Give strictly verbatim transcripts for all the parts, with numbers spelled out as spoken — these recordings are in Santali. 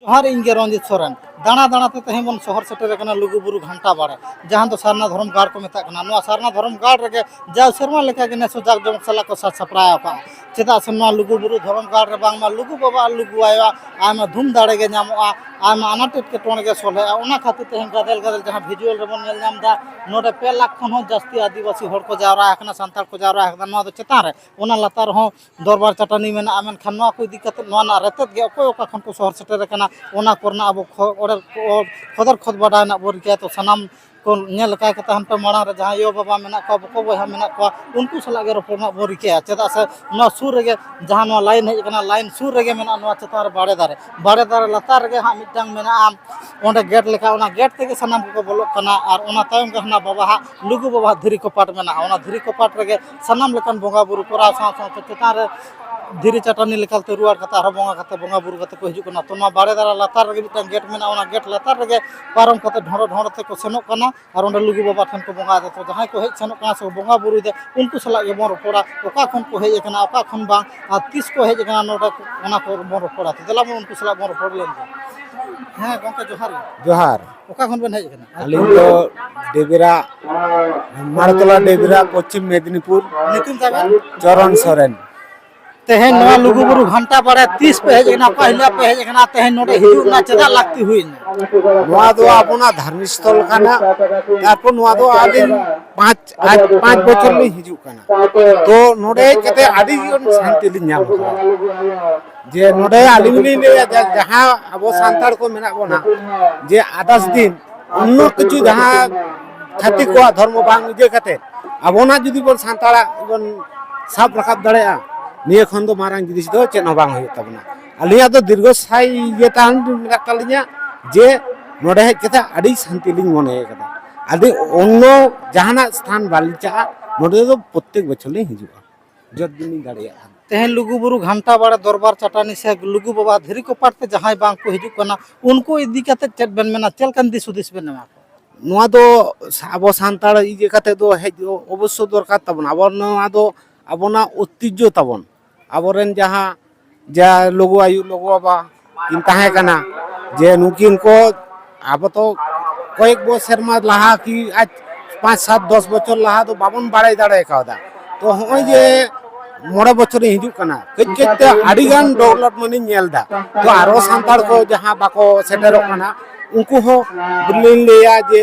ᱡᱚᱦᱟᱨ, ᱤᱧ ᱜᱮ ᱨᱚᱧᱡᱤᱛ ᱥᱚᱨᱮᱱ᱾ ᱫᱟᱬᱟ ᱫᱟᱬᱟ ᱛᱮ ᱛᱮᱦᱮᱧ ᱵᱚᱱ ᱥᱚᱦᱚᱨ ᱥᱮᱴᱮᱨ ᱟᱠᱟᱱᱟ ᱞᱩᱜᱩᱵᱩᱨᱩ ᱜᱷᱟᱱᱴᱟ ᱵᱟᱲᱮ, ᱡᱟᱦᱟᱸ ᱫᱚ ᱥᱟᱨᱱᱟ ᱫᱷᱚᱨᱚᱢ ᱜᱟᱲ ᱠᱚ ᱢᱮᱛᱟᱜ ᱠᱟᱱᱟ᱾ ᱱᱚᱣᱟ ᱥᱟᱨᱱᱟ ᱫᱷᱚᱨᱚᱢ ᱜᱟᱲ ᱨᱮᱜᱮ ᱡᱟᱣ ᱥᱮᱨᱢᱟ ᱞᱮᱠᱟᱜᱮ ᱱᱮᱥ ᱦᱚᱸ ᱡᱟᱠ ᱡᱚᱢᱚᱠ ᱥᱟᱞᱟᱜ ᱠᱚ ᱥᱟᱡᱽ ᱥᱟᱯᱲᱟᱣ ᱟᱠᱟᱫᱼᱟ᱾ ᱪᱮᱫᱟᱜ ᱥᱮ ᱱᱚᱣᱟ ᱞᱩᱜᱩᱵᱩᱨᱩ ᱫᱷᱚᱨᱚᱢ ᱜᱟᱲ ᱨᱮ ᱵᱟᱝᱢᱟ ᱞᱩᱜᱩ ᱵᱟᱵᱟ ᱟᱨ ᱞᱩᱜᱩ ᱟᱭᱳᱣᱟᱜ ᱟᱭᱢᱟ ᱫᱷᱩᱢ ᱫᱟᱲᱮ ᱜᱮ ᱧᱟᱢᱚᱜᱼᱟ, ᱟᱭᱢᱟ ᱟᱱᱟᱴ ᱮᱴᱠᱮᱴᱚᱬᱮ ᱜᱮ ᱥᱚᱞᱦᱮᱜᱼᱟ᱾ ᱚᱱᱟ ᱠᱷᱟᱹᱛᱤᱨ ᱛᱮᱦᱮᱧ ᱜᱟᱫᱮᱞ ᱜᱟᱫᱮᱞ ᱡᱟᱦᱟᱸ ᱵᱷᱤᱡᱩᱣᱟᱞ ᱨᱮᱵᱚᱱ ᱧᱮᱞ ᱧᱟᱢ ᱮᱫᱟ, ᱱᱚᱰᱮ ᱯᱮ ᱞᱟᱠᱷ ᱠᱷᱚᱱ ᱦᱚᱸ ᱡᱟᱹᱥᱛᱤ ᱟᱹᱫᱤᱵᱟᱹᱥᱤ ᱦᱚᱲ ᱠᱚ ᱡᱟᱣᱨᱟ ᱟᱠᱟᱱᱟ, ᱥᱟᱱᱛᱟᱲ ᱠᱚ ᱡᱟᱣᱨᱟ ᱟᱠᱟᱱᱟ᱾ ᱱᱚᱣᱟ ᱫᱚ ᱪᱮᱛᱟᱱ ᱨᱮ, ᱚᱱᱟ ᱞᱟᱛᱟᱨ ᱨᱮᱦᱚᱸ ᱫᱚᱨᱵᱟᱨ ᱪᱟᱹᱴᱟᱹᱱᱤ ᱢᱮᱱᱟᱜᱼᱟ, ᱢᱮᱱᱠᱷᱟᱱ ᱱᱚᱣᱟ ᱠᱚ ᱤᱫᱤ ᱠᱟᱛᱮ, ᱱᱚᱣᱟ ᱨᱮᱱᱟᱜ ᱨᱮᱛᱮᱫ ᱜᱮ ᱚᱠᱚᱭ ᱚᱠᱟ ᱠᱷᱚᱱ ᱠᱚ ᱥᱚᱦᱚᱨ ᱥᱮᱴᱮᱨ ᱟᱠᱟᱱᱟ, ᱚᱱᱟ ᱠᱚᱨᱮᱱᱟᱜ ᱟᱵᱚ ᱠᱷᱚ-, ᱚᱸᱰᱮ ᱠᱚ-, ᱠᱷᱚᱫᱚᱨ ᱠᱷᱚᱫ ᱵᱟᱰᱟᱭ ᱨᱮᱱᱟᱜ ᱵᱚᱱ ᱨᱤᱠᱟᱹᱭᱟ᱾ ᱛᱚ ᱥᱟᱱᱟᱢ ᱠᱚ ᱧᱮᱞ ᱟᱠᱟᱫ ᱠᱚ ᱛᱟᱦᱮᱱ ᱯᱮ, ᱢᱟᱲᱟᱝ ᱨᱮ ᱡᱟᱦᱟᱸᱭ ᱭᱳ ᱵᱟᱵᱟ ᱢᱮᱱᱟᱜ ᱠᱚᱣᱟ, ᱵᱚᱠᱚ ᱵᱚᱭᱦᱟ ᱢᱮᱱᱟᱜ ᱠᱚᱣᱟ, ᱩᱱᱠᱩ ᱥᱟᱞᱟᱜ ᱜᱮ ᱨᱚᱯᱚᱲ ᱨᱮᱱᱟᱜ ᱵᱚᱱ ᱨᱤᱠᱟᱹᱭᱟ᱾ ᱪᱮᱫᱟᱜ ᱥᱮ ᱱᱚᱣᱟ ᱥᱩᱨ ᱨᱮᱜᱮ ᱡᱟᱦᱟᱸ ᱱᱚᱣᱟ ᱞᱟᱭᱤᱱ ᱦᱮᱡ ᱟᱠᱟᱱᱟ, ᱞᱟᱭᱤᱱ ᱥᱩᱨ ᱨᱮᱜᱮ ᱢᱮᱱᱟᱜᱼᱟ ᱱᱚᱣᱟ ᱪᱮᱛᱟᱱ ᱨᱮ ᱵᱟᱲᱮ ᱫᱟᱨᱮ᱾ ᱵᱟᱲᱮ ᱫᱟᱨᱮ ᱞᱟᱛᱟᱨ ᱨᱮᱜᱮ ᱦᱟᱸᱜ ᱢᱤᱫᱴᱟᱝ ᱢᱮᱱᱟᱜᱼᱟ, ᱚᱸᱰᱮ ᱜᱮᱴ ᱞᱮᱠᱟ, ᱚᱱᱟ ᱜᱮᱴ ᱛᱮᱜᱮ ᱥᱟᱱᱟᱢ ᱠᱚᱠᱚ ᱵᱚᱞᱚᱜ ᱠᱟᱱᱟ᱾ ᱟᱨ ᱚᱱᱟ ᱛᱟᱭᱚᱢ ᱜᱮ ᱦᱟᱱᱟ ᱵᱟᱵᱟ ᱦᱟᱸᱜ, ᱞᱩᱜᱩ ᱵᱟᱵᱟ ᱦᱟᱸᱜ ᱫᱷᱤᱨᱤ ᱠᱚᱯᱟᱴ ᱢᱮᱱᱟᱜᱼᱟ᱾ ᱚᱱᱟ ᱫᱷᱤᱨᱤ ᱠᱚᱯᱟᱴ ᱨᱮᱜᱮ ᱥᱟᱱᱟᱢ ᱞᱮᱠᱟᱱ ᱵᱚᱸᱜᱟ ᱵᱩᱨᱩ ᱠᱚᱨᱟᱣ ᱥᱟᱶ ᱥᱟᱶᱛᱮ ᱪᱮᱛᱟᱱ ᱨᱮ ᱫᱷᱤᱨᱤ ᱪᱟᱹᱴᱟᱹᱱᱤ ᱞᱮᱠᱟᱛᱮ ᱨᱩᱣᱟᱹᱲ ᱠᱟᱛᱮ ᱟᱨᱦᱚᱸ ᱵᱚᱸᱜᱟ ᱠᱟᱛᱮ, ᱵᱚᱸᱜᱟ ᱵᱩᱨᱩ ᱠᱟᱛᱮ ᱠᱚ ᱦᱤᱡᱩᱜ ᱠᱟᱱᱟ᱾ ᱛᱚ ᱱᱚᱣᱟ ᱵᱟᱲᱮ ᱫᱟᱨᱮ ᱞᱟᱛᱟᱨ ᱨᱮᱜᱮ ᱢᱤᱫᱴᱟᱝ ᱜᱮᱴ ᱢᱮᱱᱟᱜᱼᱟ, ᱚᱱᱟ ᱜᱮᱴ ᱞᱟᱛᱟᱨ ᱨᱮᱜᱮ ᱯᱟᱨᱚᱢ ᱠᱟᱛᱮ ᱰᱷᱚᱸᱰᱚ ᱰᱷᱚᱸᱰᱚ ᱛᱮᱠᱚ ᱥᱮᱱᱚᱜ ᱠᱟᱱᱟ ᱟᱨ ᱚᱸᱰᱮ ᱞᱩᱜᱩ ᱵᱟᱵᱟ ᱴᱷᱮᱱ ᱠᱚ ᱵᱚᱸᱜᱟᱭᱮᱫᱟ᱾ ᱛᱚ ᱡᱟᱦᱟᱸᱭ ᱠᱚ ᱦᱮᱡ ᱥᱮᱱᱚᱜ ᱠᱟᱱᱟ ᱥᱮ ᱵᱚᱸᱜᱟ ᱵᱩᱨᱩᱭᱮᱫᱟ, ᱩᱱᱠᱩ ᱥᱟᱞᱟᱜ ᱜᱮᱵᱚᱱ ᱨᱚᱯᱚᱲᱟ, ᱚᱠᱟ ᱠᱷᱚᱱ ᱠᱚ ᱦᱮᱡ ᱟᱠᱟᱱᱟ, ᱚᱠᱟ ᱠᱷᱚᱱ ᱵᱟᱝ, ᱟᱨ ᱛᱤᱥ ᱠᱚ ᱦᱮᱡ ᱟᱠᱟᱱᱟ ᱱᱚᱰᱮ, ᱚᱱᱟ ᱠᱚ ᱵᱚᱱ ᱨᱚᱯᱚᱲᱟ᱾ ᱛᱚ ᱫᱮᱞᱟ ᱵᱚᱱ ᱩᱱᱠᱩ ᱥᱟᱞᱟᱜ ᱵᱚᱱ ᱨᱚᱯᱚᱲ ᱞᱮᱱ ᱜᱮ᱾ ᱦᱮᱸ ᱜᱚᱢᱠᱮ, ᱡᱚᱦᱟᱨ ᱜᱮ᱾ ᱡᱚᱦᱟᱨ᱾ ᱚᱠᱟ ᱠᱷᱚᱱ ᱵᱮᱱ ᱦᱮᱡ ᱟᱠᱟᱱᱟ? ᱟᱹᱞᱤᱧ ᱫᱚ ᱰᱮᱵᱮᱨᱟ, ᱢᱟᱲᱛᱚᱞᱟ ᱰᱮᱵᱮᱨᱟ, ᱯᱚᱪᱷᱤᱢ ᱢᱮᱫᱽᱱᱤᱯᱩᱨ᱾ ᱧᱩᱛᱩᱢ ᱛᱟᱵᱮᱱ? ᱪᱚᱨᱚᱱ ᱥᱚᱨᱮᱱ᱾ ᱛᱮᱦᱮᱧ ᱱᱚᱣᱟ ᱞᱩᱜᱩᱵᱩᱨᱩ ᱜᱷᱟᱱᱴᱟ ᱵᱟᱲᱮ ᱛᱤᱥ ᱯᱮ ᱦᱮᱡ ᱟᱠᱟᱱᱟ, ᱚᱠᱟ ᱦᱤᱞᱳᱜ ᱯᱮ ᱦᱮᱡ ᱟᱠᱟᱱᱟ, ᱛᱮᱦᱮᱧ ᱱᱚᱰᱮ ᱦᱤᱡᱩᱜ ᱨᱮᱱᱟᱜ ᱪᱮᱫᱟᱜ ᱞᱟᱹᱠᱛᱤ ᱦᱩᱭᱱᱟ? ᱱᱚᱣᱟ ᱫᱚ ᱟᱵᱚᱱᱟᱜ ᱫᱷᱟᱨᱢᱤᱠ ᱥᱛᱷᱚᱞ ᱠᱟᱱᱟ᱾ ᱛᱟᱨᱯᱚᱨ ᱱᱚᱣᱟ ᱫᱚ ᱟᱹᱞᱤᱧ ᱯᱟᱸᱪ, ᱟᱡ ᱯᱟᱸᱪ ᱵᱚᱪᱷᱚᱨ ᱞᱤᱧ ᱦᱤᱡᱩᱜ ᱠᱟᱱᱟ᱾ ᱛᱚ ᱱᱚᱰᱮ ᱦᱮᱡ ᱠᱟᱛᱮ ᱟᱹᱰᱤ ᱜᱟᱱ ᱥᱟᱱᱛᱤ ᱞᱤᱧ ᱧᱟᱢ ᱠᱟᱫᱟ᱾ ᱡᱮ ᱱᱚᱰᱮ ᱟᱹᱞᱤᱧ ᱞᱤᱧ ᱞᱟᱹᱭᱟ, ᱡᱟ-, ᱡᱟᱦᱟᱸ ᱟᱵᱚ ᱥᱟᱱᱛᱟᱲ ᱠᱚ ᱢᱮᱱᱟᱜ ᱵᱚᱱᱟ, ᱡᱮ ᱟᱫᱟᱥ ᱫᱤᱱ ᱚᱱᱱᱚ ᱠᱤᱪᱷᱩ ᱡᱟᱦᱟᱸ ᱪᱷᱟᱹᱛᱤᱠ ᱠᱚᱣᱟᱜ ᱫᱷᱚᱨᱢᱚ ᱵᱟᱝ ᱤᱭᱟᱹ ᱠᱟᱛᱮ ᱟᱵᱚᱱᱟᱜ ᱡᱩᱫᱤ ᱵᱚᱱ ᱥᱟᱱᱛᱟᱲᱟᱜ ᱵᱚᱱ ᱥᱟᱵ ᱨᱟᱠᱟᱵ ᱫᱟᱲᱮᱭᱟᱜᱼᱟ, ᱱᱤᱭᱟᱹ ᱠᱷᱚᱱ ᱫᱚ ᱢᱟᱨᱟᱝ ᱡᱤᱱᱤᱥ ᱫᱚ ᱪᱮᱫ ᱦᱚᱸ ᱵᱟᱝ ᱦᱩᱭᱩᱜ ᱛᱟᱵᱚᱱᱟ᱾ ᱟᱹᱞᱤᱧᱟᱜ ᱫᱚ ᱫᱤᱨᱜᱷᱚ ᱥᱟᱭ ᱤᱭᱟᱹ ᱛᱟᱦᱮᱱ ᱢᱮᱱᱟᱜ ᱛᱟᱹᱞᱤᱧᱟ ᱡᱮ ᱱᱚᱰᱮ ᱦᱮᱡ ᱠᱟᱛᱮ ᱟᱹᱰᱤ ᱥᱟᱱᱛᱤ ᱞᱤᱧ ᱢᱚᱱᱮ ᱠᱟᱫᱟ᱾ ᱟᱹᱰᱤ ᱚᱱᱱᱚ ᱡᱟᱦᱟᱱᱟᱜ ᱥᱛᱷᱟᱱ ᱵᱟᱹᱞᱤᱧ ᱪᱟᱜᱼᱟ, ᱱᱚᱰᱮ ᱫᱚ ᱯᱨᱚᱛᱛᱮᱠ ᱵᱚᱪᱷᱚᱨ ᱞᱤᱧ ᱦᱤᱡᱩᱜᱼᱟ, ᱡᱚᱛ ᱫᱤᱱ ᱞᱤᱧ ᱫᱟᱲᱮᱭᱟᱜ ᱠᱷᱟᱱ᱾ ᱛᱮᱦᱮᱧ ᱞᱩᱜᱩ ᱵᱩᱨᱩ ᱜᱷᱟᱱᱴᱟ ᱵᱟᱲᱮ ᱫᱚᱨᱵᱟᱨ ᱪᱟᱹᱴᱟᱹᱱᱤ ᱥᱮ ᱞᱩᱜᱩ ᱵᱟᱵᱟ ᱫᱷᱤᱨᱤ ᱠᱚᱯᱟᱴ ᱛᱮ ᱡᱟᱦᱟᱸᱭ ᱵᱟᱝ ᱠᱚ ᱦᱤᱡᱩᱜ ᱠᱟᱱᱟ, ᱩᱱᱠᱩ ᱤᱫᱤ ᱠᱟᱛᱮ ᱪᱮᱫ ᱵᱮᱱ ᱢᱮᱱᱟ? ᱪᱮᱫ ᱞᱮᱠᱟᱱ ᱫᱤᱥ ᱦᱩᱫᱤᱥ ᱵᱮᱱ ᱮᱢᱟ ᱠᱚᱣᱟ? ᱱᱚᱣᱟ ᱫᱚ ᱥᱟ-, ᱟᱵᱚ ᱥᱟᱱᱛᱟᱲ ᱤᱭᱟᱹ ᱠᱟᱛᱮ ᱫᱚ ᱦᱮᱡ ᱚᱵᱚᱥᱥᱚ ᱫᱚᱨᱠᱟᱨ ᱛᱟᱵᱚᱱ᱾ ᱟᱵᱚ ᱱᱚᱣᱟ ᱫᱚ ᱟᱵᱚᱱᱟᱜ ᱳᱭᱛᱤᱡᱽᱡᱚ ᱛᱟᱵᱚᱱ᱾ ᱟᱵᱚᱨᱮᱱ ᱡᱟᱦᱟᱸ, ᱡᱟ ᱞᱩᱜᱩ ᱟᱭᱳ, ᱞᱩᱜᱩ ᱵᱟᱵᱟ ᱠᱤᱱ ᱛᱟᱦᱮᱸ ᱠᱟᱱᱟ, ᱡᱮ ᱱᱩᱠᱤᱱ ᱠᱚ ᱟᱵᱚ ᱛᱚ ᱠᱚᱭᱮᱠ ᱵᱚ ᱥᱮᱨᱢᱟ ᱞᱟᱦᱟ ᱠᱤ ᱟᱡ ᱯᱟᱸᱪ, ᱥᱟᱛ, ᱫᱚᱥ ᱵᱚᱪᱷᱚᱨ ᱞᱟᱦᱟ ᱫᱚ ᱵᱟᱵᱚᱱ ᱵᱟᱲᱟᱭ ᱫᱟᱲᱮ ᱠᱟᱣᱫᱟ᱾ ᱛᱚ ᱦᱚᱸᱜᱼᱚᱭ ᱡᱮ ᱢᱚᱬᱮ ᱵᱚᱪᱷᱚᱨᱤᱧ ᱦᱤᱡᱩᱜ ᱠᱟᱱᱟ, ᱠᱟᱹᱡ ᱠᱟᱹᱡ ᱛᱮ ᱟᱹᱰᱤ ᱜᱟᱱ development ᱤᱧ ᱧᱮᱞ ᱮᱫᱟ᱾ ᱛᱚ ᱟᱨᱚ ᱥᱟᱱᱛᱟᱲ ᱠᱚ ᱡᱟᱦᱟᱸ ᱵᱟᱠᱚ ᱥᱮᱴᱮᱨᱚᱜ ᱠᱟᱱᱟ, ᱩᱱᱠᱩ ᱦᱚᱸ ᱞᱤᱧ ᱞᱟᱹᱭᱟ ᱡᱮ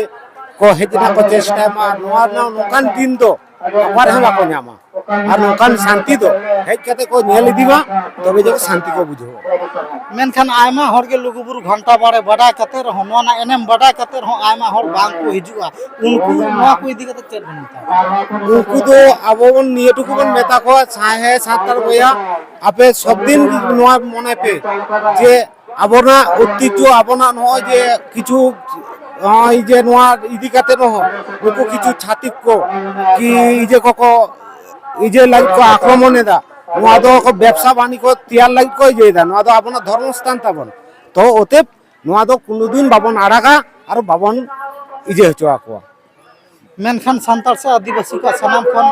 ᱠᱚ ᱦᱮᱡ ᱨᱮᱱᱟᱜ ᱠᱚ ᱪᱮᱥᱴᱟᱭ ᱢᱟ, ᱟᱨ ᱱᱚᱣᱟ ᱨᱮᱱᱟᱜ ᱱᱚᱝᱠᱟᱱ ᱫᱤᱱ ᱫᱚ ᱚᱠᱟ ᱨᱮᱦᱚᱸ ᱵᱟᱠᱚ ᱧᱟᱢᱟ᱾ ᱟᱨ ᱱᱚᱝᱠᱟᱱ ᱥᱟᱱᱛᱤ ᱫᱚ ᱦᱮᱡ ᱠᱟᱛᱮ ᱠᱚ ᱧᱮᱞ ᱤᱫᱤ ᱢᱟ, ᱛᱚᱵᱮ ᱡᱮ ᱥᱟᱱᱛᱤ ᱠᱚ ᱵᱩᱡᱷᱟᱹᱣᱟ᱾ ᱢᱮᱱᱠᱷᱟᱱ ᱟᱭᱢᱟ ᱦᱚᱲ ᱜᱮ ᱞᱩᱜᱩᱵᱩᱨᱩ ᱜᱷᱟᱱᱴᱟ ᱵᱟᱲᱮ ᱵᱟᱰᱟᱭ ᱠᱟᱛᱮ ᱨᱮᱦᱚᱸ, ᱱᱚᱣᱟ ᱨᱮᱱᱟᱜ ᱮᱱᱮᱢ ᱵᱟᱰᱟᱭ ᱠᱟᱛᱮ ᱨᱮᱦᱚᱸ ᱟᱭᱢᱟ ᱦᱚᱲ ᱵᱟᱝ ᱠᱚ ᱦᱤᱡᱩᱜᱼᱟ᱾ ᱩᱱᱠᱩ ᱱᱚᱣᱟ ᱠᱚ ᱤᱫᱤ ᱠᱟᱛᱮ ᱪᱮᱫ ᱵᱚᱱ ᱢᱮᱛᱟ ᱠᱚᱣᱟ? ᱩᱱᱠᱩ ᱫᱚ ᱟᱵᱚ ᱵᱚᱱ ᱱᱤᱭᱟᱹ ᱴᱩᱠᱩ ᱵᱚᱱ ᱢᱮᱛᱟ ᱠᱚᱣᱟ, ᱥᱟᱸᱭ ᱦᱮᱸ ᱥᱟᱱᱛᱟᱲ ᱵᱚᱭᱦᱟ, ᱟᱯᱮ ᱥᱚᱵ ᱫᱤᱱ ᱱᱚᱣᱟ ᱢᱚᱱᱮ ᱯᱮ ᱡᱮ ᱟᱵᱚᱱᱟᱜ ᱚᱛᱤᱛ, ᱟᱵᱚᱱᱟᱜ ᱱᱚᱜᱼᱚᱭ ᱡᱮ ᱠᱤᱪᱷᱩ, ᱱᱚᱜᱼᱚᱭ ᱡᱮ ᱱᱚᱣᱟ ᱤᱫᱤ ᱠᱟᱛᱮ ᱨᱮᱦᱚᱸ ᱱᱩᱠᱩ ᱠᱤᱪᱷᱩ ᱪᱷᱟᱹᱛᱤᱠ ᱠᱚ ᱠᱤ ᱤᱭᱟᱹ ᱠᱚᱠᱚ ᱤᱭᱟᱹ ᱞᱟᱹᱜᱤᱫ ᱠᱚ ᱟᱠᱨᱚᱢᱚᱱ ᱮᱫᱟ, ᱱᱚᱣᱟ ᱫᱚ ᱠᱚ ᱵᱮᱵᱽᱥᱟ ᱵᱟᱹᱱᱤᱡᱽ ᱠᱚ ᱛᱮᱭᱟᱨ ᱞᱟᱹᱜᱤᱫ ᱠᱚ ᱤᱭᱟᱹᱭᱮᱫᱟ᱾ ᱱᱚᱣᱟ ᱫᱚ ᱟᱵᱚᱱᱟᱜ ᱫᱷᱚᱨᱢᱚ ᱥᱛᱷᱟᱱ ᱛᱟᱵᱚᱱ᱾ ᱛᱚ ᱚᱛᱮᱵ ᱱᱚᱣᱟ ᱫᱚ ᱠᱳᱱᱳ ᱫᱤᱱ ᱵᱟᱵᱚᱱ ᱟᱲᱟᱜᱟ ᱟᱨ ᱵᱟᱵᱚᱱ ᱤᱭᱟᱹ ᱦᱚᱪᱚ ᱟᱠᱚᱣᱟ᱾ ᱢᱮᱱᱠᱷᱟᱱ ᱥᱟᱱᱛᱟᱲ ᱥᱮ ᱟᱹᱫᱤᱵᱟᱹᱥᱤ ᱠᱚᱣᱟᱜ ᱥᱟᱱᱟᱢ ᱠᱷᱚᱱ,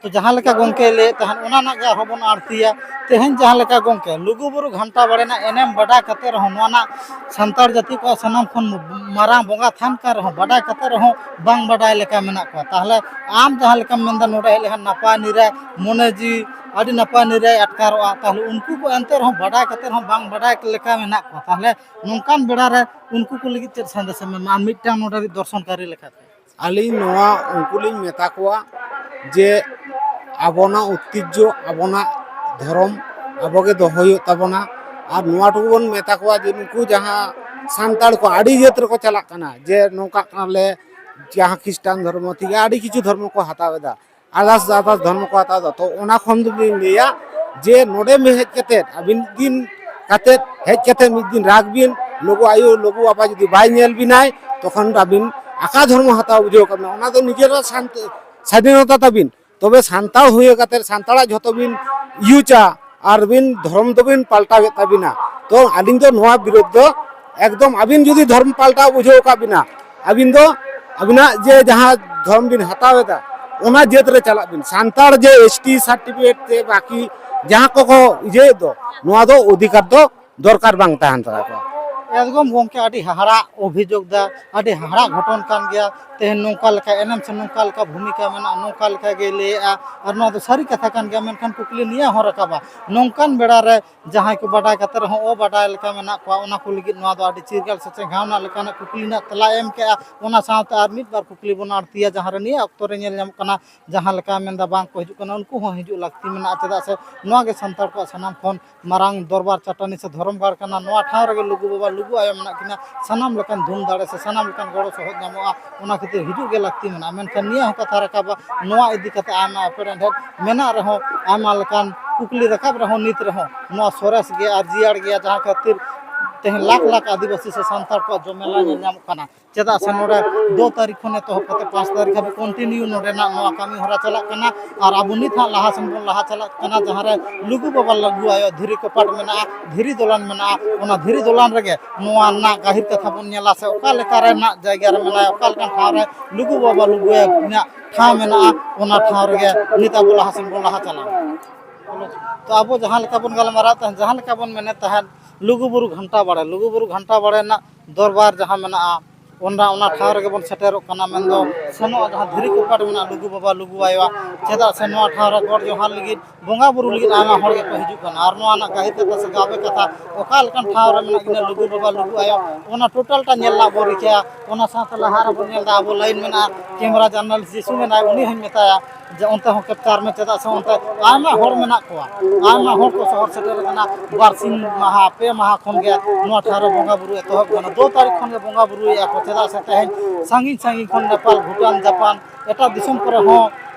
ᱛᱚ ᱡᱟᱦᱟᱸ ᱞᱮᱠᱟ ᱜᱚᱢᱠᱮ ᱞᱟᱹᱭᱮᱫ ᱛᱟᱦᱮᱸᱫ, ᱚᱱᱟ ᱨᱮᱱᱟᱜ ᱜᱮ ᱟᱨᱦᱚᱸ ᱵᱚᱱ ᱟᱬᱛᱤᱭᱟ᱾ ᱛᱮᱦᱮᱧ ᱡᱟᱦᱟᱸ ᱞᱮᱠᱟ ᱜᱚᱢᱠᱮ ᱞᱩᱜᱩᱵᱩᱨᱩ ᱜᱷᱟᱱᱴᱟ ᱵᱟᱲᱮ ᱨᱮᱱᱟᱜ ᱮᱱᱮᱢ ᱵᱟᱰᱟᱭ ᱠᱟᱛᱮ ᱨᱮᱦᱚᱸ, ᱱᱚᱣᱟ ᱨᱮᱱᱟᱜ ᱥᱟᱱᱛᱟᱲ ᱡᱟᱹᱛᱤ ᱠᱚᱣᱟᱜ ᱥᱟᱱᱟᱢ ᱠᱷᱚᱱ ᱢᱟᱨᱟᱝ ᱵᱚᱸᱜᱟ ᱛᱷᱟᱱ ᱠᱟᱱ ᱨᱮᱦᱚᱸ, ᱵᱟᱰᱟᱭ ᱠᱟᱛᱮ ᱨᱮᱦᱚᱸ ᱵᱟᱝ ᱵᱟᱰᱟᱭ ᱞᱮᱠᱟ ᱢᱮᱱᱟᱜ ᱠᱚᱣᱟ᱾ ᱛᱟᱦᱚᱞᱮ ᱟᱢ ᱡᱟᱦᱟᱸ ᱞᱮᱠᱟᱢ ᱢᱮᱱᱫᱟ, ᱱᱚᱰᱮ ᱦᱮᱡ ᱞᱮᱠᱷᱟᱱ ᱱᱟᱯᱟᱭ ᱱᱤᱨᱟᱭ, ᱢᱚᱱᱮ ᱡᱤᱣᱤ ᱟᱹᱰᱤ ᱱᱟᱯᱟᱭ ᱱᱤᱨᱟᱭ ᱟᱴᱠᱟᱨᱚᱜᱼᱟ, ᱛᱟᱦᱚᱞᱮ ᱩᱱᱠᱩ ᱠᱚ ᱮᱱᱛᱮ ᱨᱮᱦᱚᱸ ᱵᱟᱰᱟᱭ ᱠᱟᱛᱮ ᱨᱮᱦᱚᱸ ᱵᱟᱝ ᱵᱟᱰᱟᱭ ᱞᱮᱠᱟ ᱢᱮᱱᱟᱜ ᱠᱚᱣᱟ᱾ ᱛᱟᱦᱚᱞᱮ ᱱᱚᱝᱠᱟᱱ ᱵᱮᱲᱟ ᱨᱮ ᱩᱱᱠᱩ ᱠᱚ ᱞᱟᱹᱜᱤᱫ ᱪᱮᱫ ᱥᱟᱸᱫᱮᱥ ᱮᱢ ᱮᱢᱟ, ᱟᱢ ᱢᱤᱫᱴᱟᱝ ᱱᱚᱰᱮ ᱨᱤᱡ ᱫᱚᱨᱥᱚᱱᱠᱟᱨᱤ ᱞᱮᱠᱟᱛᱮ? ᱟᱹᱞᱤᱧ ᱱᱚᱣᱟ ᱩᱱᱠᱩ ᱞᱤᱧ ᱢᱮᱛᱟ ᱠᱚᱣᱟ ᱡᱮ ᱟᱵᱚᱱᱟᱜ ᱚᱭᱛᱤᱡᱽᱡᱷᱚ, ᱟᱵᱚᱱᱟᱜ ᱫᱷᱚᱨᱚᱢ ᱟᱵᱚᱜᱮ ᱫᱚᱦᱚᱭ ᱦᱩᱭᱩᱜ ᱛᱟᱵᱚᱱᱟ᱾ ᱟᱨ ᱱᱚᱣᱟ ᱴᱩᱠᱩ ᱵᱚᱱ ᱢᱮᱛᱟ ᱠᱚᱣᱟ ᱡᱮ ᱱᱩᱠᱩ ᱡᱟᱦᱟᱸ ᱥᱟᱱᱛᱟᱲ ᱠᱚ ᱟᱹᱰᱤ ᱡᱟᱹᱛ ᱨᱮᱠᱚ ᱪᱟᱞᱟᱜ ᱠᱟᱱᱟ, ᱡᱮ ᱱᱚᱝᱠᱟᱜ ᱠᱟᱱᱟᱞᱮ, ᱡᱟᱦᱟᱸ ᱠᱷᱨᱤᱥᱴᱟᱱ ᱫᱷᱚᱨᱢᱚ ᱛᱷᱮᱠᱮ ᱟᱹᱰᱤ ᱠᱤᱪᱷᱩ ᱫᱷᱚᱨᱢᱚ ᱠᱚ ᱦᱟᱛᱟᱣ ᱮᱫᱟ, ᱟᱫᱟᱨᱥ ᱟᱫᱟᱨᱥ ᱫᱷᱚᱨᱢᱚ ᱠᱚ ᱦᱟᱛᱟᱣ ᱮᱫᱟ᱾ ᱛᱚ ᱚᱱᱟ ᱠᱷᱚᱱ ᱫᱚᱞᱤᱧ ᱞᱟᱹᱭᱟ ᱡᱮ ᱱᱚᱰᱮ ᱢᱮ ᱦᱮᱡ ᱠᱟᱛᱮᱫ, ᱟᱹᱵᱤᱱ ᱫᱤᱱ ᱠᱟᱛᱮᱫ, ᱦᱮᱡ ᱠᱟᱛᱮᱫ ᱢᱤᱫ ᱫᱤᱱ ᱨᱟᱜᱽ ᱵᱤᱱ, ᱞᱩᱜᱩ ᱟᱭᱳ, ᱞᱩᱜᱩ ᱵᱟᱵᱟ ᱡᱩᱫᱤ ᱵᱟᱭ ᱧᱮᱞ ᱵᱤᱱᱟᱭ, ᱛᱚᱠᱷᱚᱱ ᱟᱹᱵᱤᱱ ᱟᱠᱟ ᱫᱷᱚᱨᱢᱚ ᱦᱟᱛᱟᱣ ᱵᱩᱡᱷᱟᱹᱣ ᱠᱟᱜ ᱵᱤᱱᱟ, ᱚᱱᱟ ᱫᱚ ᱱᱤᱡᱮᱨᱟᱜ ᱥᱟᱱᱛ-, ᱥᱟᱫᱷᱤᱱᱚᱛᱟ ᱛᱟᱵᱤᱱ᱾ ᱛᱚᱵᱮ ᱥᱟᱱᱛᱟᱲ ᱦᱩᱭ ᱠᱟᱛᱮᱫ ᱥᱟᱱᱛᱟᱲᱟᱜ ᱡᱷᱚᱛᱚ ᱵᱤᱱ ᱤᱭᱩᱡᱟ ᱟᱨ ᱵᱤᱱ ᱫᱷᱚᱨᱚᱢ ᱫᱚᱵᱤᱱ ᱯᱟᱞᱴᱟᱣᱮᱫ ᱛᱟᱵᱤᱱᱟ᱾ ᱛᱚ ᱟᱹᱞᱤᱧ ᱫᱚ ᱱᱚᱣᱟ ᱵᱤᱨᱳᱫᱷ ᱫᱚ ᱮᱠᱫᱚᱢ, ᱟᱹᱵᱤᱱ ᱡᱩᱫᱤ ᱫᱷᱚᱨᱚᱢ ᱯᱟᱞᱴᱟᱣ ᱵᱩᱡᱷᱟᱹᱣ ᱠᱟᱜ ᱵᱤᱱᱟ, ᱟᱹᱵᱤᱱ ᱫᱚ ᱟᱹᱵᱤᱱᱟᱜ ᱡᱮ ᱡᱟᱦᱟᱸ ᱫᱷᱚᱨᱚᱢ ᱵᱤᱱ ᱦᱟᱛᱟᱣ ᱮᱫᱟ, ᱚᱱᱟ ᱡᱟᱹᱛ ᱨᱮ ᱪᱟᱞᱟᱜ ᱵᱤᱱ᱾ ᱥᱟᱱᱛᱟᱲ ᱡᱮ ᱮᱥ ᱴᱤ certificate ᱛᱮ ᱵᱟᱹᱠᱤ ᱡᱟᱦᱟᱸ ᱠᱚᱠᱚ ᱤᱭᱟᱹᱭᱮᱫ ᱫᱚ, ᱱᱚᱣᱟ ᱫᱚ ᱚᱫᱷᱤᱠᱟᱨ ᱫᱚ ᱫᱚᱨᱠᱟᱨ ᱵᱟᱝ ᱛᱟᱦᱮᱱ ᱛᱟᱠᱚᱣᱟ᱾ ᱮᱠᱫᱚᱢ ᱜᱚᱢᱠᱮ, ᱟᱹᱰᱤ ᱦᱟᱦᱟᱲᱟᱜ ᱚᱵᱷᱤᱡᱳᱜᱽ ᱫᱟ, ᱟᱹᱰᱤ ᱦᱟᱦᱟᱲᱟᱜ ᱜᱷᱚᱴᱚᱱ ᱠᱟᱱ ᱜᱮᱭᱟ᱾ ᱛᱮᱦᱮᱧ ᱱᱚᱝᱠᱟ ᱞᱮᱠᱟ ᱮᱱᱮᱢ ᱥᱮ ᱱᱚᱝᱠᱟ ᱞᱮᱠᱟ ᱵᱷᱩᱢᱤᱠᱟ ᱢᱮᱱᱟᱜᱼᱟ, ᱱᱚᱝᱠᱟ ᱞᱮᱠᱟ ᱜᱮ ᱞᱟᱹᱭᱮᱜᱼᱟ, ᱟᱨ ᱱᱚᱣᱟ ᱫᱚ ᱥᱟᱹᱨᱤ ᱠᱟᱛᱷᱟ ᱠᱟᱱ ᱜᱮᱭᱟ᱾ ᱢᱮᱱᱠᱷᱟᱱ ᱠᱩᱠᱞᱤ ᱱᱤᱭᱟᱹ ᱦᱚᱸ ᱨᱟᱠᱟᱵᱟ, ᱱᱚᱝᱠᱟᱱ ᱵᱮᱲᱟ ᱨᱮ ᱡᱟᱦᱟᱸᱭ ᱠᱚ ᱵᱟᱰᱟᱭ ᱠᱟᱛᱮ ᱨᱮᱦᱚᱸ ᱚᱵᱟᱰᱟᱭ ᱞᱮᱠᱟ ᱢᱮᱱᱟᱜ ᱠᱚᱣᱟ, ᱚᱱᱟ ᱠᱚ ᱞᱟᱹᱜᱤᱫ ᱱᱚᱣᱟ ᱫᱚ ᱟᱹᱰᱤ ᱪᱤᱨᱜᱟᱹᱞ ᱥᱮ ᱪᱮᱸᱜᱷᱟᱣᱱᱟ ᱞᱮᱠᱟᱱᱟᱜ ᱠᱩᱠᱞᱤ ᱨᱮᱱᱟᱜ ᱛᱮᱞᱟᱭ ᱮᱢ ᱠᱮᱜᱼᱟ᱾ ᱚᱱᱟ ᱥᱟᱶᱛᱮ ᱟᱨ ᱢᱤᱫ ᱵᱟᱨ ᱠᱩᱠᱞᱤ ᱵᱚᱱ ᱟᱹᱲᱛᱤᱭᱟ, ᱡᱟᱦᱟᱸ ᱨᱮ ᱱᱤᱭᱟᱹ ᱚᱠᱛᱚ ᱨᱮ ᱧᱮᱞ ᱧᱟᱢᱚᱜ ᱠᱟᱱᱟ, ᱡᱟᱦᱟᱸ ᱞᱮᱠᱟ ᱢᱮᱱᱫᱟ ᱵᱟᱝ ᱠᱚ ᱦᱤᱡᱩᱜ ᱠᱟᱱᱟ, ᱩᱱᱠᱩ ᱦᱚᱸ ᱦᱤᱡᱩᱜ ᱞᱟᱹᱠᱛᱤ ᱢᱮᱱᱟᱜᱼᱟ᱾ ᱪᱮᱫᱟᱜ ᱥᱮ ᱱᱚᱣᱟ ᱜᱮ ᱥᱟᱱᱛᱟᱲ ᱠᱚᱣᱟᱜ ᱥᱟᱱᱟᱢ ᱠᱷᱚᱱ ᱢᱟᱨᱟᱝ ᱫᱚᱨᱵᱟᱨ ᱪᱟᱹᱴᱟᱹᱱᱤ ᱥᱮ ᱫᱷᱚᱨᱚᱢ ᱜᱟᱲ ᱠᱟᱱᱟ᱾ ᱱᱚᱣᱟ ᱴᱷᱟᱶ ᱨᱮᱜᱮ ᱞᱩᱜᱩ ᱵᱟᱵᱟ ᱞᱩᱜᱩ ᱟᱭᱳ ᱢᱮᱱᱟᱜ ᱠᱤᱱᱟ, ᱥᱟᱱᱟᱢ ᱞᱮᱠᱟᱱ ᱫᱷᱩᱢ ᱫᱟᱲᱮ ᱥᱮ ᱥᱟᱱᱟᱢ ᱞᱮᱠᱟᱱ ᱜᱚᱲᱚ ᱥᱚᱦᱚᱫ ᱧᱟᱢᱚᱜᱼᱟ, ᱚᱱᱟ ᱠᱷᱟᱹᱛᱤᱨ ᱦᱤᱡᱩᱜ ᱜᱮ ᱞᱟᱹᱠᱛᱤ ᱢᱮᱱᱟᱜᱼᱟ᱾ ᱢᱮᱱᱠᱷᱟᱱ ᱱᱤᱭᱟᱹ ᱦᱚᱸ ᱠᱟᱛᱷᱟ ᱨᱟᱠᱟᱵᱟ, ᱱᱚᱣᱟ ᱤᱫᱤ ᱠᱟᱛᱮ ᱟᱭᱢᱟ ᱮᱯᱮᱨ ᱮᱸᱰᱮᱫ ᱢᱮᱱᱟᱜ ᱨᱮᱦᱚᱸ, ᱟᱭᱢᱟ ᱞᱮᱠᱟᱱ ᱠᱩᱠᱞᱤ ᱨᱟᱠᱟᱵ ᱨᱮᱦᱚᱸ, ᱱᱤᱛ ᱨᱮᱦᱚᱸ ᱱᱚᱣᱟ ᱥᱚᱨᱮᱥ ᱜᱮᱭᱟ ᱟᱨ ᱡᱤᱭᱟᱹᱲ ᱜᱮᱭᱟ, ᱡᱟᱦᱟᱸ ᱠᱷᱟᱹᱛᱤᱨ ᱛᱮᱦᱮᱧ ᱞᱟᱠᱷ ᱞᱟᱠᱷ ᱟᱹᱫᱤᱵᱟᱹᱥᱤ ᱥᱮ ᱥᱟᱱᱛᱟᱲ ᱠᱚᱣᱟᱜ ᱡᱚᱢᱮᱞᱟ ᱧᱮᱞ ᱧᱟᱢᱚᱜ ᱠᱟᱱᱟ᱾ ᱪᱮᱫᱟᱜ ᱥᱮ ᱱᱚᱰᱮ ᱫᱩ ᱛᱟᱹᱨᱤᱠᱷ ᱠᱷᱚᱱ ᱮᱛᱚᱦᱚᱵ ᱠᱟᱛᱮ ᱯᱟᱸᱪ ᱛᱟᱹᱨᱤᱠᱷ ᱦᱟᱹᱵᱤᱡ continue ᱱᱚᱰᱮᱱᱟᱜ ᱱᱚᱣᱟ ᱠᱟᱹᱢᱤ ᱦᱚᱨᱟ ᱪᱟᱞᱟᱜ ᱠᱟᱱᱟ, ᱟᱨ ᱟᱵᱚ ᱱᱤᱛ ᱦᱟᱸᱜ ᱞᱟᱦᱟ ᱥᱮᱱ ᱵᱚᱱ ᱞᱟᱦᱟ ᱪᱟᱞᱟᱜ ᱠᱟᱱᱟ, ᱡᱟᱦᱟᱸ ᱨᱮ ᱞᱩᱜᱩ ᱵᱟᱵᱟ ᱞᱩᱜᱩ ᱟᱭᱳ ᱫᱷᱤᱨᱤ ᱠᱚᱯᱟᱴ ᱢᱮᱱᱟᱜᱼᱟ, ᱫᱷᱤᱨᱤ ᱫᱚᱞᱟᱱ ᱢᱮᱱᱟᱜᱼᱟ᱾ ᱚᱱᱟ ᱫᱷᱤᱨᱤ ᱫᱚᱞᱟᱱ ᱨᱮᱜᱮ ᱱᱚᱣᱟ ᱨᱮᱱᱟᱜ ᱜᱟᱹᱦᱤᱨ ᱠᱟᱛᱷᱟ ᱵᱚᱱ ᱧᱮᱞᱟ, ᱥᱮ ᱚᱠᱟ ᱞᱮᱠᱟ ᱨᱮᱱᱟᱜ ᱡᱟᱭᱜᱟ ᱨᱮ ᱢᱮᱱᱟᱭᱟ, ᱚᱠᱟ ᱞᱮᱠᱟᱱ ᱴᱷᱟᱶ ᱨᱮ ᱞᱩᱜᱩ ᱵᱟᱵᱟ ᱞᱩᱜᱩ ᱟᱭᱳ ᱨᱮᱱᱟᱜ ᱴᱷᱟᱶ ᱢᱮᱱᱟᱜᱼᱟ, ᱚᱱᱟ ᱴᱷᱟᱶ ᱨᱮᱜᱮ ᱱᱤᱛ ᱟᱵᱚ ᱞᱟᱦᱟ ᱥᱮᱱ ᱵᱚᱱ ᱞᱟᱦᱟ ᱪᱟᱞᱟᱜᱼᱟ᱾ ᱛᱚ ᱟᱵᱚ ᱡᱟᱦᱟᱸ ᱞᱮᱠᱟ ᱵᱚᱱ ᱜᱟᱞᱢᱟᱨᱟᱣ ᱛᱟᱦᱮᱸᱫ, ᱡᱟᱦᱟᱸ ᱞᱮᱠᱟ ᱵᱚᱱ ᱢᱮᱱᱮᱫ ᱛᱟᱦᱮᱸᱫ, ᱞᱩᱜᱩ ᱵᱩᱨᱩ ᱜᱷᱟᱱᱴᱟ ᱵᱟᱲᱮ, ᱞᱩᱜᱩ ᱵᱩᱨᱩ ᱜᱷᱟᱱᱴᱟ ᱵᱟᱲᱮ ᱨᱮᱱᱟᱜ ᱫᱚᱨᱵᱟᱨ ᱡᱟᱦᱟᱸ ᱢᱮᱱᱟᱜᱼᱟ, ᱚᱱᱟ, ᱚᱱᱟ ᱴᱷᱟᱶ ᱨᱮᱜᱮ ᱵᱚᱱ ᱥᱮᱴᱮᱨᱚᱜ ᱠᱟᱱᱟ᱾ ᱢᱮᱱᱫᱚ ᱥᱮᱱᱚᱜᱼᱟ ᱡᱟᱦᱟᱸ ᱫᱷᱤᱨᱤ ᱠᱚᱯᱟᱴ ᱢᱮᱱᱟᱜᱼᱟ ᱞᱩᱜᱩ ᱵᱟᱵᱟ ᱞᱩᱜᱩ ᱟᱭᱳᱣᱟᱜ, ᱪᱮᱫᱟᱜ ᱥᱮ ᱱᱚᱣᱟ ᱴᱷᱟᱶ ᱨᱮ ᱜᱚᱰ ᱡᱚᱦᱟᱨ ᱞᱟᱹᱜᱤᱫ, ᱵᱚᱸᱜᱟ ᱵᱩᱨᱩ ᱞᱟᱹᱜᱤᱫ ᱟᱭᱢᱟ ᱦᱚᱲ ᱜᱮᱠᱚ ᱦᱤᱡᱩᱜ ᱠᱟᱱᱟ᱾ ᱟᱨ ᱱᱚᱣᱟ ᱨᱮᱱᱟᱜ ᱜᱟᱹᱦᱤᱨ ᱠᱟᱛᱷᱟ ᱥᱮ ᱜᱟᱵᱮ ᱠᱟᱛᱷᱟ ᱚᱠᱟ ᱞᱮᱠᱟᱱ ᱴᱷᱟᱶ ᱨᱮ ᱢᱮᱱᱟᱜ ᱠᱤᱱᱟ ᱞᱩᱜᱩ ᱵᱟᱵᱟ ᱞᱩᱜᱩ ᱟᱭᱳ, ᱚᱱᱟ total ᱴᱟ ᱧᱮᱞ ᱨᱮᱱᱟᱜ ᱵᱚᱱ ᱨᱤᱠᱟᱹᱭᱟ᱾ ᱚᱱᱟ ᱥᱟᱶᱛᱮ ᱞᱟᱦᱟ ᱨᱮᱵᱚᱱ ᱧᱮᱞ ᱮᱫᱟ, ᱟᱵᱚ line ᱢᱮᱱᱟᱜᱼᱟ, camera journalist ᱡᱤᱥᱩ ᱢᱮᱱᱟᱭ, ᱩᱱᱤ ᱦᱚᱸᱧ ᱢᱮᱛᱟᱭᱟ ᱡᱮ ᱚᱱᱛᱮ ᱦᱚᱸ capture ᱢᱮ, ᱪᱮᱫᱟᱜ ᱥᱮ ᱚᱱᱛᱮ ᱟᱭᱢᱟ ᱦᱚᱲ ᱢᱮᱱᱟᱜ ᱠᱚᱣᱟ, ᱟᱭᱢᱟ ᱦᱚᱲ ᱠᱚ ᱥᱚᱦᱚᱨ ᱥᱮᱴᱮᱨ ᱟᱠᱟᱱᱟ᱾ ᱵᱟᱨ ᱥᱤᱧ ᱢᱟᱦᱟ, ᱯᱮ ᱢᱟᱦᱟ ᱠᱷᱚᱱ ᱜᱮ ᱱᱚᱣᱟ ᱴᱷᱟᱶ ᱨᱮ ᱵᱚᱸᱜᱟ ᱵᱩᱨᱩ ᱮᱛᱚᱦᱚᱵ ᱠᱟᱱᱟ᱾ ᱫᱩ ᱛᱟᱹᱨᱤᱠᱷ ᱠᱷᱚᱱ ᱜᱮ ᱵᱚᱸᱜᱟ ᱵᱩᱨᱩᱭᱮᱫᱼᱟ ᱠᱚ, ᱪᱮᱫᱟᱜ ᱥᱮ ᱛᱮᱦᱮᱧ ᱥᱟᱺᱜᱤᱧ ᱥᱟᱺᱜᱤᱧ ᱠᱷᱚᱱ ᱱᱮᱯᱟᱞ, ᱵᱷᱩᱴᱟᱱ, ᱡᱟᱯᱟᱱ, ᱮᱴᱟᱜ ᱫᱤᱥᱚᱢ ᱠᱚᱨᱮ ᱦᱚᱸ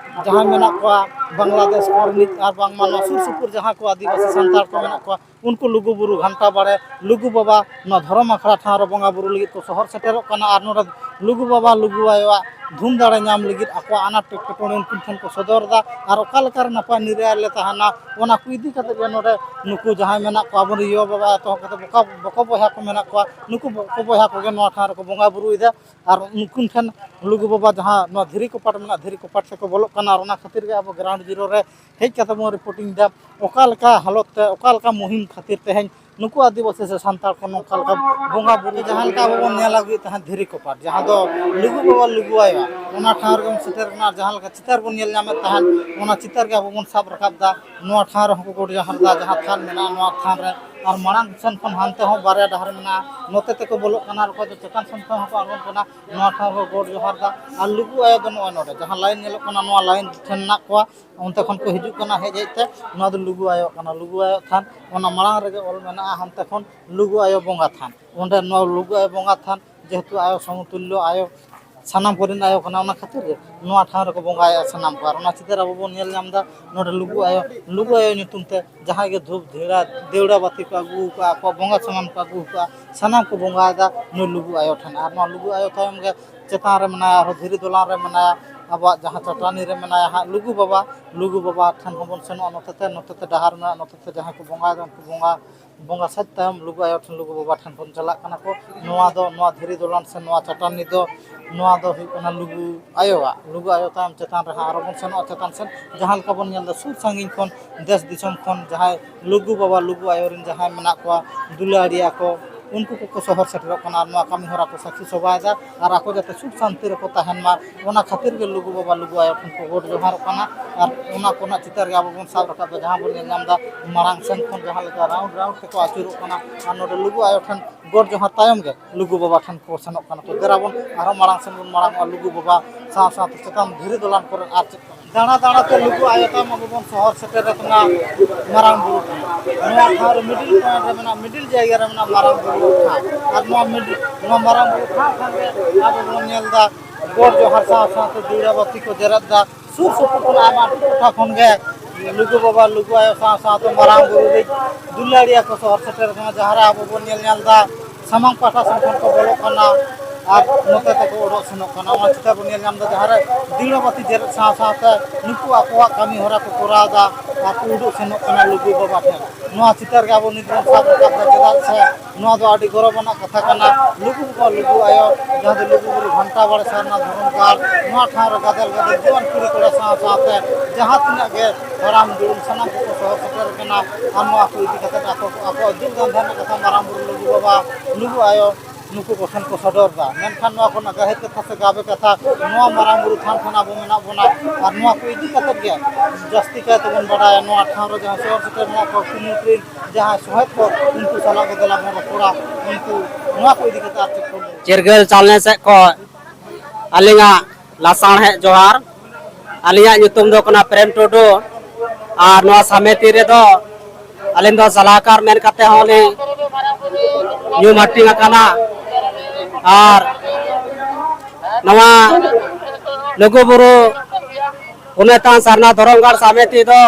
ᱡᱟᱦᱟᱸᱭ ᱢᱮᱱᱟᱜ ᱠᱚᱣᱟ, ᱵᱟᱝᱞᱟᱫᱮᱥ ᱠᱚ ᱨᱤᱱᱤᱡ ᱟᱨ ᱵᱟᱝᱢᱟ ᱱᱚᱣᱟ ᱥᱩᱨ ᱥᱩᱯᱩᱨ ᱡᱟᱦᱟᱸ ᱠᱚ ᱟᱹᱫᱤᱵᱟᱹᱥᱤ ᱥᱟᱱᱛᱟᱲ ᱠᱚ ᱢᱮᱱᱟᱜ ᱠᱚᱣᱟ, ᱩᱱᱠᱩ ᱞᱩᱜᱩ ᱵᱩᱨᱩ ᱜᱷᱟᱱᱴᱟ ᱵᱟᱲᱮ, ᱞᱩᱜᱩ ᱵᱟᱵᱟ ᱱᱚᱣᱟ ᱫᱷᱚᱨᱚᱢ ᱟᱠᱷᱲᱟ ᱴᱷᱟᱶ ᱨᱮ ᱵᱚᱸᱜᱟ ᱵᱩᱨᱩ ᱞᱟᱹᱜᱤᱫ ᱠᱚ ᱥᱚᱦᱚᱨ ᱥᱮᱴᱮᱨᱚᱜ ᱠᱟᱱᱟ᱾ ᱟᱨ ᱱᱚᱰᱮ ᱞᱩᱜᱩ ᱵᱟᱵᱟ ᱞᱩᱜᱩ ᱟᱭᱳᱣᱟᱜ ᱫᱷᱩᱢ ᱫᱟᱲᱮ ᱧᱟᱢ ᱞᱟᱹᱜᱤᱫ ᱟᱠᱚᱣᱟᱜ ᱟᱱᱟᱴ ᱮᱴᱠᱮᱴᱚᱬᱮ ᱩᱱᱠᱩ ᱴᱷᱮᱱ ᱠᱚ ᱥᱚᱫᱚᱨ ᱮᱫᱟ᱾ ᱟᱨ ᱚᱠᱟ ᱞᱮᱠᱟᱨᱮ ᱱᱟᱯᱟᱭ ᱱᱤᱨᱟᱹᱭ ᱨᱮᱞᱮ ᱛᱟᱦᱮᱱᱟ, ᱚᱱᱟ ᱠᱚ ᱤᱫᱤ ᱠᱟᱛᱮ ᱜᱮ ᱱᱚᱰᱮ ᱱᱩᱠᱩ ᱡᱟᱦᱟᱸᱭ ᱢᱮᱱᱟᱜ ᱠᱚᱣᱟ, ᱟᱵᱚᱨᱮᱱ ᱭᱩ ᱵᱟᱵᱟ ᱮᱛᱚᱦᱚᱵ ᱠᱟᱛᱮ ᱵᱚᱠᱟ-, ᱵᱚᱠᱚ ᱵᱚᱭᱦᱟ ᱠᱚ ᱢᱮᱱᱟᱜ ᱠᱚᱣᱟ, ᱱᱩᱠᱩ ᱵᱚᱠᱚ ᱵᱚᱭᱦᱟ ᱠᱚᱜᱮ ᱱᱚᱣᱟ ᱴᱷᱟᱶ ᱨᱮᱠᱚ ᱵᱚᱸᱜᱟ ᱵᱩᱨᱩᱭᱮᱫᱟ᱾ ᱟᱨ ᱩᱱᱠᱤᱱ ᱴᱷᱮᱱ ᱞᱩᱜᱩ ᱵᱟᱵᱟ ᱡᱟᱦᱟᱸ ᱱᱚᱣᱟ ᱫᱷᱤᱨᱤ ᱠᱚᱯᱟᱴ ᱢᱮᱱᱟᱜᱼᱟ, ᱫᱷᱤᱨᱤ ᱠᱚᱯᱟᱴ ᱛᱮᱠᱚ ᱵᱚᱞᱚᱜ ᱠᱟᱱᱟ᱾ ᱟᱨ ᱚᱱᱟ ᱠᱷᱟᱹᱛᱤᱨ ᱜᱮ ᱟᱵᱚ ᱜᱨᱟᱣᱩᱱᱰ ᱡᱤᱨᱳ ᱨᱮ ᱦᱮᱡ ᱠᱟᱛᱮ ᱵᱚᱱ ᱨᱤᱯᱳᱨᱴᱤᱝ ᱮᱫᱟ, ᱚᱠᱟ ᱞᱮᱠᱟ ᱦᱟᱞᱚᱛ ᱛᱮ, ᱚᱠᱟ ᱞᱮᱠᱟ ᱢᱩᱦᱤᱢ ᱠᱷᱟᱹᱛᱤᱨ ᱛᱮᱦᱮᱧ ᱱᱩᱠᱩ ᱟᱹᱫᱤᱵᱟᱹᱥᱤ ᱥᱮ ᱥᱟᱱᱛᱟᱲ ᱠᱚ ᱱᱚᱝᱠᱟ ᱞᱮᱠᱟ ᱵᱚᱸᱜᱟ ᱵᱩᱨᱩ, ᱡᱟᱦᱟᱸ ᱞᱮᱠᱟ ᱟᱵᱚ ᱵᱚᱱ ᱧᱮᱞ ᱟᱹᱜᱩᱭᱮᱫ ᱛᱟᱦᱮᱸᱫ ᱫᱷᱤᱨᱤ ᱠᱚᱯᱟᱴ, ᱡᱟᱦᱟᱸ ᱫᱚ ᱞᱩᱜᱩ ᱵᱟᱵᱟ ᱞᱩᱜᱩ ᱟᱭᱳ, ᱚᱱᱟ ᱴᱷᱟᱶ ᱨᱮᱜᱮ ᱵᱚᱱ ᱥᱮᱴᱮᱨ ᱮᱱᱟ᱾ ᱡᱟᱦᱟᱸ ᱞᱮᱠᱟ ᱪᱤᱛᱟᱹᱨ ᱵᱚᱱ ᱧᱮᱞ ᱧᱟᱢᱮᱫ ᱛᱟᱦᱮᱸᱫ, ᱚᱱᱟ ᱪᱤᱛᱟᱹᱨ ᱜᱮ ᱟᱵᱚ ᱵᱚᱱ ᱥᱟᱵ ᱨᱟᱠᱟᱵ ᱮᱫᱟ᱾ ᱱᱚᱣᱟ ᱴᱷᱟᱶ ᱨᱮᱦᱚᱸ ᱠᱚ ᱜᱚᱰ ᱡᱚᱦᱟᱨ ᱮᱫᱟ, ᱡᱟᱦᱟᱸ ᱛᱷᱟᱱ ᱢᱮᱱᱟᱜᱼᱟ ᱱᱚᱣᱟ ᱛᱷᱟᱱ ᱨᱮ᱾ ᱟᱨ ᱢᱟᱲᱟᱝ ᱥᱮᱱ ᱠᱷᱚᱱ ᱦᱟᱱᱛᱮ ᱦᱚᱸ ᱵᱟᱨᱭᱟ ᱰᱟᱦᱟᱨ ᱢᱮᱱᱟᱜᱼᱟ, ᱱᱚᱛᱮ ᱛᱮᱠᱚ ᱵᱚᱞᱚᱜ ᱠᱟᱱᱟ ᱟᱨ ᱚᱠᱚᱭ ᱫᱚ ᱪᱮᱛᱟᱱ ᱥᱮᱱ ᱠᱷᱚᱱ ᱦᱚᱸᱠᱚ ᱟᱬᱜᱚᱱ ᱠᱟᱱᱟ᱾ ᱱᱚᱣᱟ ᱴᱷᱟᱶ ᱨᱮ ᱜᱚᱰ ᱡᱚᱦᱟᱨ ᱮᱫᱟ᱾ ᱟᱨ ᱞᱩᱜᱩ ᱟᱭᱳ ᱫᱚ ᱱᱚᱜᱼᱚᱭ ᱱᱚᱰᱮ ᱡᱟᱦᱟᱸ ᱞᱟᱭᱤᱱ ᱧᱮᱞᱚᱜ ᱠᱟᱱᱟ, ᱱᱚᱣᱟ ᱞᱟᱭᱤᱱ ᱴᱷᱮᱱ ᱢᱮᱱᱟᱜ ᱠᱚᱣᱟ᱾ ᱚᱱᱛᱮ ᱠᱷᱚᱱ ᱠᱚ ᱦᱤᱡᱩᱜ ᱠᱟᱱᱟ ᱦᱮᱡ ᱦᱮᱡ ᱛᱮ᱾ ᱱᱚᱣᱟ ᱫᱚ ᱞᱩᱜᱩ ᱟᱭᱳ ᱠᱟᱱᱟ, ᱞᱩᱜᱩ ᱟᱭᱳ ᱛᱷᱟᱱ᱾ ᱚᱱᱟ ᱢᱟᱲᱟᱝ ᱨᱮᱜᱮ ᱚᱞ ᱢᱮᱱᱟᱜᱼᱟ ᱦᱟᱱᱛᱮ ᱠᱷᱚᱱ ᱞᱩᱜᱩ ᱟᱭᱳ ᱵᱚᱸᱜᱟ ᱛᱷᱟᱱ᱾ ᱚᱸᱰᱮ ᱱᱚᱣᱟ ᱞᱩᱜᱩ ᱟᱭᱳ ᱵᱚᱸᱜᱟ ᱛᱷᱟᱱ, ᱡᱮᱦᱮᱛᱩ ᱟᱭᱳ ᱥᱚᱢᱚᱛᱩᱞᱞᱚ ᱟᱭᱳ, ᱥᱟᱱᱟᱢ ᱠᱚᱨᱮᱱ ᱟᱭᱳ ᱠᱟᱱᱟ, ᱚᱱᱟ ᱠᱷᱟᱹᱛᱤᱨ ᱜᱮ ᱱᱚᱣᱟ ᱴᱷᱟᱶ ᱨᱮᱠᱚ ᱵᱚᱸᱜᱟᱭᱟ ᱥᱟᱱᱟᱢ ᱠᱚ᱾ ᱟᱨ ᱚᱱᱟ ᱪᱤᱛᱟᱹᱨ ᱟᱵᱚ ᱵᱚᱱ ᱧᱮᱞ ᱧᱟᱢ ᱮᱫᱟ ᱱᱚᱰᱮ ᱞᱩᱜᱩ ᱟᱭᱳ, ᱞᱩᱜᱩ ᱟᱭᱳ ᱧᱩᱛᱩᱢ ᱛᱮ ᱡᱟᱦᱟᱸᱭ ᱜᱮ ᱫᱷᱩᱯ ᱫᱷᱤᱲᱟ ᱫᱮᱣᱲᱟ ᱵᱟᱹᱛᱤ ᱠᱚ ᱟᱹᱜᱩ ᱟᱠᱟᱫᱼᱟ, ᱟᱠᱚᱣᱟᱜ ᱵᱚᱸᱜᱟ ᱥᱟᱢᱟᱱ ᱠᱚ ᱟᱹᱜᱩ ᱟᱠᱟᱫᱼᱟ, ᱥᱟᱱᱟᱢ ᱠᱚ ᱵᱚᱸᱜᱟᱭᱮᱫᱟ ᱱᱩᱭ ᱞᱩᱜᱩ ᱟᱭᱳ ᱴᱷᱮᱱ᱾ ᱟᱨ ᱱᱚᱣᱟ ᱞᱩᱜᱩ ᱟᱭᱳ ᱛᱟᱭᱚᱢ ᱜᱮ ᱪᱮᱛᱟᱱ ᱨᱮ ᱢᱮᱱᱟᱭᱟ, ᱟᱨᱦᱚᱸ ᱫᱷᱤᱨᱤ ᱫᱚᱞᱟᱱ ᱨᱮ ᱢᱮᱱᱟᱭᱟ, ᱟᱵᱚᱣᱟᱜ ᱡᱟᱦᱟᱸ ᱪᱟᱹᱴᱟᱹᱱᱤ ᱨᱮ ᱢᱮᱱᱟᱭᱟ ᱦᱟᱸᱜ ᱞᱩᱜᱩ ᱵᱟᱵᱟ᱾ ᱞᱩᱜᱩ ᱵᱟᱵᱟ ᱴᱷᱮᱱ ᱦᱚᱸᱵᱚᱱ ᱥᱮᱱᱚᱜᱼᱟ, ᱱᱚᱛᱮ ᱛᱮ, ᱱᱚᱛᱮ ᱛᱮ ᱰᱟᱦᱟᱨ ᱢᱮᱱᱟᱜᱼᱟ, ᱱᱚᱛᱮ ᱛᱮ ᱡᱟᱦᱟᱸᱭ ᱠᱚ ᱵᱚᱸᱜᱟᱭᱮᱫᱟ ᱩᱱᱠᱩ ᱵᱚᱸᱜᱟ, ᱵᱚᱸᱜᱟ ᱥᱟᱡ ᱛᱟᱭᱚᱢ ᱞᱩᱜᱩ ᱟᱭᱳ ᱴᱷᱮᱱ, ᱞᱩᱜᱩ ᱵᱟᱵᱟ ᱴᱷᱮᱱ ᱵᱚᱱ ᱪᱟᱞᱟᱜ ᱠᱟᱱᱟ ᱠᱚ᱾ ᱱᱚᱣᱟ ᱫᱚ, ᱱᱚᱣᱟ ᱫᱷᱤᱨᱤ ᱫᱚᱞᱟᱱ ᱥᱮ ᱱᱚᱣᱟ ᱪᱟᱹᱴᱟᱹᱱᱤ ᱫᱚ, ᱱᱚᱣᱟ ᱫᱚ ᱦᱩᱭᱩᱜ ᱠᱟᱱᱟ ᱞᱩᱜᱩ ᱟᱭᱳᱣᱟᱜ᱾ ᱞᱩᱜᱩ ᱟᱭᱳ ᱛᱟᱭᱚᱢ ᱪᱮᱛᱟᱱ ᱨᱮ ᱦᱟᱸᱜ ᱟᱨᱚ ᱵᱚᱱ ᱥᱮᱱᱚᱜᱼᱟ ᱪᱮᱛᱟᱱ ᱥᱮᱱ᱾ ᱡᱟᱦᱟᱸ ᱞᱮᱠᱟ ᱵᱚᱱ ᱧᱮᱞ ᱮᱫᱟ ᱥᱩᱨ ᱥᱟᱺᱜᱤᱧ ᱠᱷᱚᱱ, ᱫᱮᱥ ᱫᱤᱥᱚᱢ ᱠᱷᱚᱱ ᱡᱟᱦᱟᱸᱭ ᱞᱩᱜᱩ ᱵᱟᱵᱟ, ᱞᱩᱜᱩ ᱟᱭᱳ ᱨᱮᱱ ᱡᱟᱦᱟᱸᱭ ᱢᱮᱱᱟᱜ ᱠᱚᱣᱟ, ᱫᱩᱞᱟᱹᱲᱤᱭᱟᱹ ᱠᱚ, ᱩᱱᱠᱩ ᱠᱚᱠᱚ ᱥᱚᱦᱚᱨ ᱥᱮᱴᱮᱨᱚᱜ ᱠᱟᱱᱟ ᱟᱨ ᱱᱚᱣᱟ ᱠᱟᱹᱢᱤ ᱦᱚᱨᱟ ᱠᱚ ᱥᱟᱹᱠᱷᱤ ᱥᱚᱵᱷᱟᱭᱮᱫᱟ ᱟᱨ ᱟᱠᱚ ᱡᱟᱛᱮ ᱥᱩᱠ ᱥᱟᱱᱛᱤ ᱨᱮᱠᱚ ᱛᱟᱦᱮᱱ ᱢᱟ, ᱚᱱᱟ ᱠᱷᱟᱹᱛᱤᱨ ᱜᱮ ᱞᱩᱜᱩ ᱵᱟᱵᱟ, ᱞᱩᱜᱩ ᱟᱭᱳ ᱴᱷᱮᱱ ᱠᱚ ᱜᱚᱰ ᱡᱚᱦᱟᱨᱚᱜ ᱠᱟᱱᱟ᱾ ᱟᱨ ᱚᱱᱟ ᱠᱚᱨᱮᱱᱟᱜ ᱪᱤᱛᱟᱹᱨ ᱜᱮ ᱟᱵᱚ ᱵᱚᱱ ᱥᱟᱵ ᱨᱟᱠᱟᱵ ᱮᱫᱟ, ᱡᱟᱦᱟᱸ ᱵᱚᱱ ᱧᱮᱞ ᱧᱟᱢ ᱮᱫᱟ ᱢᱟᱲᱟᱝ ᱥᱮᱱ ᱠᱷᱚᱱ ᱡᱟᱦᱟᱸ ᱞᱮᱠᱟ ᱨᱟᱣᱩᱱᱰ ᱨᱟᱣᱩᱱᱰ ᱛᱮᱠᱚ ᱟᱹᱪᱩᱨᱚᱜ ᱠᱟᱱᱟ᱾ ᱟᱨ ᱱᱚᱰᱮ ᱞᱩᱜᱩ ᱟᱭᱳ ᱴᱷᱮᱱ ᱜᱚᱰ ᱡᱚᱦᱟᱨ ᱛᱟᱭᱚᱢ ᱜᱮ ᱞᱩᱜᱩ ᱵᱟᱵᱟ ᱴᱷᱮᱱ ᱠᱚ ᱥᱮᱱᱚᱜ ᱠᱟᱱᱟ ᱠᱚ᱾ ᱫᱮᱞᱟ ᱵᱚᱱ ᱟᱨᱦᱚᱸ ᱢᱟᱲᱟᱝ ᱥᱮᱱ ᱵᱚᱱ ᱢᱟᱲᱟᱝᱚᱜᱼᱟ᱾ ᱞᱩᱜᱩ ᱵᱟᱵᱟ ᱥᱟᱶ ᱥᱟᱶᱛᱮ ᱪᱮᱛᱟᱱ ᱫᱷᱤᱨᱤ ᱫᱚᱞᱟᱱ ᱠᱚᱨᱮ ᱟᱨ ᱪᱮᱫ ᱠᱚ ᱫᱟᱬᱟ ᱫᱟᱬᱟ ᱛᱮ ᱞᱩᱜᱩ ᱟᱭᱳ ᱛᱟᱭᱚᱢ ᱟᱵᱚ ᱵᱚᱱ ᱥᱚᱦᱚᱨ ᱥᱮᱴᱮᱨ ᱟᱠᱟᱱᱟ ᱢᱟᱨᱟᱝ ᱵᱩᱨᱩ ᱴᱷᱮᱱ᱾ ᱱᱚᱣᱟ ᱴᱷᱟᱶ ᱨᱮ ᱢᱤᱰᱤᱞ ᱯᱚᱭᱮᱱᱴ ᱨᱮ ᱢᱮᱱᱟᱜ, ᱢᱤᱰᱤᱞ ᱡᱟᱭᱜᱟ ᱨᱮ ᱢᱮᱱᱟᱜ ᱢᱟᱨᱟᱝ ᱵᱩᱨᱩ ᱴᱷᱟᱶ᱾ ᱟᱨ ᱱᱚᱣᱟ ᱢᱤᱰᱤᱞ, ᱱᱚᱣᱟ ᱢᱟᱨᱟᱝ ᱵᱩᱨᱩ ᱴᱷᱟᱶ ᱠᱷᱟᱱ ᱜᱮ ᱟᱵᱚ ᱵᱚᱱ ᱧᱮᱞ ᱮᱫᱟ ᱜᱚᱰ ᱡᱚᱦᱟᱨ ᱥᱟᱶ ᱥᱟᱶᱛᱮ ᱫᱤᱣᱲᱟ ᱵᱟᱹᱛᱤ ᱠᱚ ᱡᱮᱨᱮᱫ ᱮᱫᱟ᱾ ᱥᱩᱨ ᱥᱩᱯᱩᱨ ᱠᱷᱚᱱ ᱟᱭᱢᱟ ᱟᱹᱛᱩ ᱴᱚᱴᱷᱟ ᱠᱷᱚᱱ ᱜᱮ ᱞᱩᱜᱩ ᱵᱟᱵᱟ, ᱞᱩᱜᱩ ᱟᱭᱳ ᱥᱟᱶ ᱥᱟᱶᱛᱮ ᱢᱟᱨᱟᱝ ᱵᱩᱨᱩ ᱨᱮ ᱫᱩᱞᱟᱹᱲᱤᱭᱟᱹ ᱠᱚ ᱥᱚᱦᱚᱨ ᱥᱮᱴᱮᱨ ᱟᱠᱟᱱᱟ, ᱡᱟᱦᱟᱸ ᱨᱮ ᱟᱵᱚ ᱵᱚᱱ ᱧᱮᱞ ᱧᱟᱢ ᱮᱫᱟ ᱥᱟᱢᱟᱝ ᱯᱟᱦᱴᱟ ᱥᱮᱱ ᱠᱷᱚᱱ ᱠᱚ ᱵᱚᱞᱚᱜ ᱠᱟᱱᱟ᱾ ᱟᱨ ᱱᱚᱛᱮ ᱛᱮᱠᱚ ᱚᱰᱚᱜ ᱥᱮᱱᱚᱜ ᱠᱟᱱᱟ᱾ ᱚᱱᱟ ᱪᱤᱛᱟᱹᱨ ᱵᱚᱱ ᱧᱮᱞ ᱧᱟᱢ ᱮᱫᱟ, ᱡᱟᱦᱟᱸ ᱨᱮ ᱫᱤᱲᱟᱵᱟᱹᱛᱤ ᱡᱮᱨᱮᱫ ᱥᱟᱶ ᱥᱟᱶᱛᱮ ᱱᱩᱠᱩ ᱟᱠᱚᱣᱟᱜ ᱠᱟᱹᱢᱤ ᱦᱚᱨᱟ ᱠᱚ ᱠᱚᱨᱟᱣ ᱮᱫᱟ ᱟᱨ ᱠᱚ ᱩᱰᱩᱠ ᱥᱮᱱᱚᱜ ᱠᱟᱱᱟ ᱞᱩᱜᱩ ᱵᱟᱵᱟ ᱴᱷᱮᱱ᱾ ᱱᱚᱣᱟ ᱪᱤᱛᱟᱹᱨ ᱜᱮ ᱟᱵᱚ ᱱᱤᱛ ᱵᱚᱱ ᱥᱟᱵ ᱨᱟᱠᱟᱵ ᱮᱫᱟ, ᱪᱮᱫᱟᱜ ᱥᱮ ᱱᱚᱣᱟ ᱫᱚ ᱟᱹᱰᱤ ᱜᱚᱨᱚᱵᱽ ᱟᱱᱟᱜ ᱠᱟᱛᱷᱟ ᱠᱟᱱᱟ᱾ ᱞᱩᱜᱩ ᱵᱟᱵᱟ, ᱞᱩᱜᱩ ᱟᱭᱳ, ᱡᱟᱦᱟᱸ ᱫᱚ ᱞᱩᱜᱩ ᱵᱩᱨᱩ ᱜᱷᱟᱱᱴᱟ ᱵᱟᱲᱮ ᱥᱟᱨᱱᱟ ᱫᱷᱚᱨᱚᱢ ᱜᱟᱲ, ᱱᱚᱣᱟ ᱴᱷᱟᱶ ᱨᱮ ᱜᱟᱫᱮᱞ ᱜᱟᱫᱮᱞ ᱡᱩᱣᱟᱹᱱ ᱠᱩᱲᱤ ᱠᱚᱲᱟ ᱥᱟᱶ ᱥᱟᱶᱛᱮ ᱡᱟᱦᱟᱸ ᱛᱤᱱᱟᱹᱜ ᱜᱮ ᱦᱟᱲᱟᱢ ᱫᱩᱲᱩᱢ ᱥᱟᱱᱟᱢ ᱠᱚᱠᱚ ᱥᱚᱦᱚᱨ ᱥᱮᱴᱮᱨ ᱟᱠᱟᱱᱟ᱾ ᱟᱨ ᱱᱚᱣᱟ ᱠᱚ ᱤᱫᱤ ᱠᱟᱛᱮ ᱟᱠᱚ, ᱟᱠᱚᱣᱟᱜ ᱫᱩᱠ ᱜᱟᱱᱫᱷᱟ ᱨᱮᱱᱟᱜ ᱠᱟᱛᱷᱟ ᱢᱟᱨᱟᱝ ᱵᱩᱨᱩ, ᱞᱩᱜᱩ ᱵᱟᱵᱟ, ᱞᱩᱜᱩ ᱟᱭᱳ ᱱᱩᱠᱩ ᱠᱚᱴᱷᱮᱱ ᱠᱚ ᱥᱚᱫᱚᱨ ᱮᱫᱟ᱾ ᱢᱮᱱᱠᱷᱟᱱ ᱱᱚᱣᱟ ᱠᱚᱨᱮᱱᱟᱜ ᱜᱟᱹᱦᱤᱨ ᱠᱟᱛᱷᱟ ᱥᱮ ᱜᱟᱵᱮ ᱠᱟᱛᱷᱟ ᱱᱚᱣᱟ ᱢᱟᱨᱟᱝ ᱵᱩᱨᱩ ᱛᱷᱟᱱ ᱠᱷᱚᱱ ᱟᱵᱚ ᱢᱮᱱᱟᱜ ᱵᱚᱱᱟ᱾ ᱟᱨ ᱱᱚᱣᱟ ᱠᱚ ᱤᱫᱤ ᱠᱟᱛᱮ ᱜᱮ ᱡᱟᱹᱥᱛᱤ ᱠᱟᱭ ᱛᱮᱵᱚᱱ ᱵᱟᱰᱟᱭᱟ᱾ ᱱᱚᱣᱟ ᱴᱷᱟᱶ ᱨᱮ ᱡᱟᱦᱟᱸ ᱥᱚᱦᱚᱨ ᱥᱮᱴᱮᱨ ᱢᱮᱱᱟᱜ ᱠᱚᱣᱟ, ᱠᱩᱢᱩᱴ ᱨᱮᱱ ᱡᱟᱦᱟᱸᱭ ᱥᱚᱦᱮᱫ ᱠᱚ, ᱩᱱᱠᱩ ᱥᱟᱞᱟᱜ ᱜᱮ ᱫᱮᱞᱟ ᱵᱚᱱ ᱨᱚᱯᱚᱲᱟ᱾ ᱩᱱᱠᱩ ᱱᱚᱣᱟ ᱠᱚ ᱤᱫᱤ ᱠᱟᱛᱮ ᱟᱨ ᱪᱮᱫ ᱠᱚ ᱞᱟᱹᱭᱟ? ᱪᱤᱨᱜᱟᱹᱞ ᱪᱟᱞᱱᱮ ᱥᱮᱫ ᱠᱷᱚᱱ ᱟᱹᱞᱤᱧᱟᱜ ᱞᱟᱥᱟᱬᱦᱮᱫ ᱡᱚᱦᱟᱨ᱾ ᱟᱹᱞᱤᱧᱟᱜ ᱧᱩᱛᱩᱢ ᱫᱚ ᱠᱟᱱᱟ ᱯᱨᱮᱢ ᱴᱩᱰᱩ᱾ ᱟᱨ ᱱᱚᱣᱟ ᱥᱟᱢᱮᱛᱤ ᱨᱮᱫᱚ ᱟᱹᱞᱤᱧ ᱫᱚ ᱥᱟᱞᱟᱦᱟᱠᱟᱨ ᱢᱮᱱ ᱠᱟᱛᱮ ᱦᱚᱸᱞᱤᱧ ᱧᱩᱢ ᱦᱟᱹᱴᱤᱧ ᱟᱠᱟᱱᱟ᱾ ᱟᱨ ᱱᱚᱣᱟ ᱞᱩᱜᱩᱵᱩᱨᱩ ᱯᱩᱱᱮᱛᱟᱱ ᱥᱟᱨᱱᱟ ᱫᱷᱚᱨᱚᱢ ᱜᱟᱲ ᱥᱟᱢᱮᱛᱤ ᱫᱚ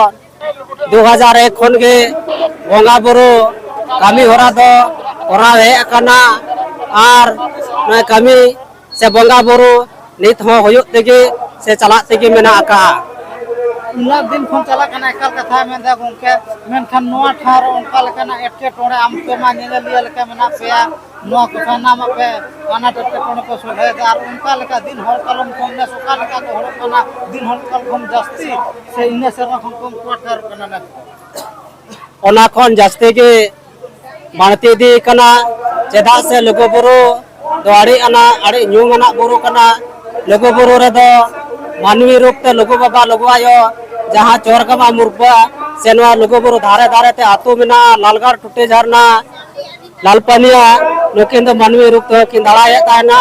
ᱫᱩ ᱦᱟᱡᱟᱨ ᱮᱠ ᱠᱷᱚᱱ ᱜᱮ ᱵᱚᱸᱜᱟ ᱵᱩᱨᱩ ᱠᱟᱹᱢᱤ ᱦᱚᱨᱟ ᱫᱚ ᱠᱚᱨᱟᱣ ᱦᱮᱡ ᱟᱠᱟᱱᱟ᱾ ᱟᱨ ᱱᱚᱣᱟ ᱠᱟᱹᱢᱤ ᱥᱮ ᱵᱚᱸᱜᱟ ᱵᱩᱨᱩ ᱱᱤᱛ ᱦᱚᱸ ᱦᱩᱭᱩᱜ ᱛᱮᱜᱮ ᱥᱮ ᱪᱟᱞᱟᱜ ᱛᱮᱜᱮ ᱢᱮᱱᱟᱜ ᱟᱠᱟᱜᱼᱟ᱾ ᱩᱱᱟᱹᱜ ᱫᱤᱱ ᱠᱷᱚᱱ ᱪᱟᱞᱟᱜ ᱠᱟᱱᱟ, ᱮᱠᱟᱞ ᱠᱟᱛᱷᱟ ᱢᱮᱱᱫᱟ ᱜᱚᱢᱠᱮ, ᱢᱮᱱᱠᱷᱟᱱ ᱱᱚᱣᱟ ᱴᱷᱟᱶ ᱨᱮ ᱚᱱᱠᱟ ᱞᱮᱠᱟᱱᱟᱜ ᱮᱴᱠᱮᱴᱚᱬᱮ, ᱟᱢ ᱯᱮ ᱢᱟ ᱧᱮᱧᱮᱞᱤᱭᱟᱹ ᱞᱮᱠᱟ ᱢᱮᱱᱟᱜ ᱯᱮᱭᱟ, ᱱᱚᱣᱟ ᱠᱚ ᱥᱟᱱᱟᱢᱟᱜ ᱯᱮ ᱟᱱᱟᱴ ᱮᱴᱠᱮᱴᱚᱬᱮ ᱯᱮ ᱥᱚᱞᱦᱮᱭᱮᱫᱟ, ᱟᱨ ᱚᱱᱠᱟ ᱞᱮᱠᱟ ᱫᱤᱱ ᱦᱚᱲ ᱠᱟᱞᱚᱢ ᱠᱷᱚᱱ ᱱᱮᱥ ᱚᱠᱟ ᱞᱮᱠᱟ ᱠᱚ ᱦᱚᱲᱚᱜ ᱠᱟᱱᱟ, ᱫᱤᱱ ᱦᱚᱲ ᱠᱟᱞ ᱠᱷᱚᱱ ᱡᱟᱹᱥᱛᱤ ᱥᱮ ᱤᱱᱟᱹ ᱥᱮᱨᱢᱟ ᱠᱷᱚᱱ ᱠᱚᱢ ᱠᱚ ᱟᱴᱠᱟᱨᱚᱜ ᱠᱟᱱᱟ ᱱᱮᱥ? ᱚᱱᱟ ᱠᱷᱚᱱ ᱡᱟᱹᱥᱛᱤ ᱜᱮ ᱵᱟᱹᱲᱛᱤ ᱤᱫᱤ ᱠᱟᱱᱟ᱾ ᱪᱮᱫᱟᱜ ᱥᱮ ᱞᱩᱜᱩᱵᱩᱨᱩ ᱫᱚ ᱟᱹᱰᱤ ᱟᱱᱟ, ᱟᱹᱰᱤ ᱧᱩᱢ ᱟᱱᱟᱜ ᱵᱩᱨᱩ ᱠᱟᱱᱟ᱾ ᱞᱩᱜᱩᱵᱩᱨᱩ ᱨᱮᱫᱚ ᱢᱟᱹᱱᱢᱤ ᱨᱩᱯ ᱛᱮ ᱞᱩᱜᱩ ᱵᱟᱵᱟ, ᱞᱩᱜᱩ ᱟᱭᱳ, ᱡᱟᱦᱟᱸ ᱪᱚᱨᱜᱟᱢᱟ ᱢᱩᱨᱯᱟ ᱥᱮ ᱱᱚᱣᱟ ᱞᱩᱜᱩᱵᱩᱨᱩ ᱫᱷᱟᱨᱮ ᱫᱷᱟᱨᱮ ᱛᱮ ᱟᱹᱛᱩ ᱢᱮᱱᱟᱜᱼᱟ, ᱞᱟᱞᱜᱟᱲ ᱴᱩᱴᱤ ᱡᱷᱟᱨᱱᱟ, ᱞᱟᱞᱯᱟᱹᱱᱤᱭᱟ, ᱱᱩᱠᱤᱱ ᱫᱚ ᱢᱟᱹᱱᱢᱤ ᱨᱩᱯ ᱛᱮᱦᱚᱸ ᱠᱤᱱ ᱫᱟᱬᱟᱭᱮᱫ ᱛᱟᱦᱮᱱᱟ᱾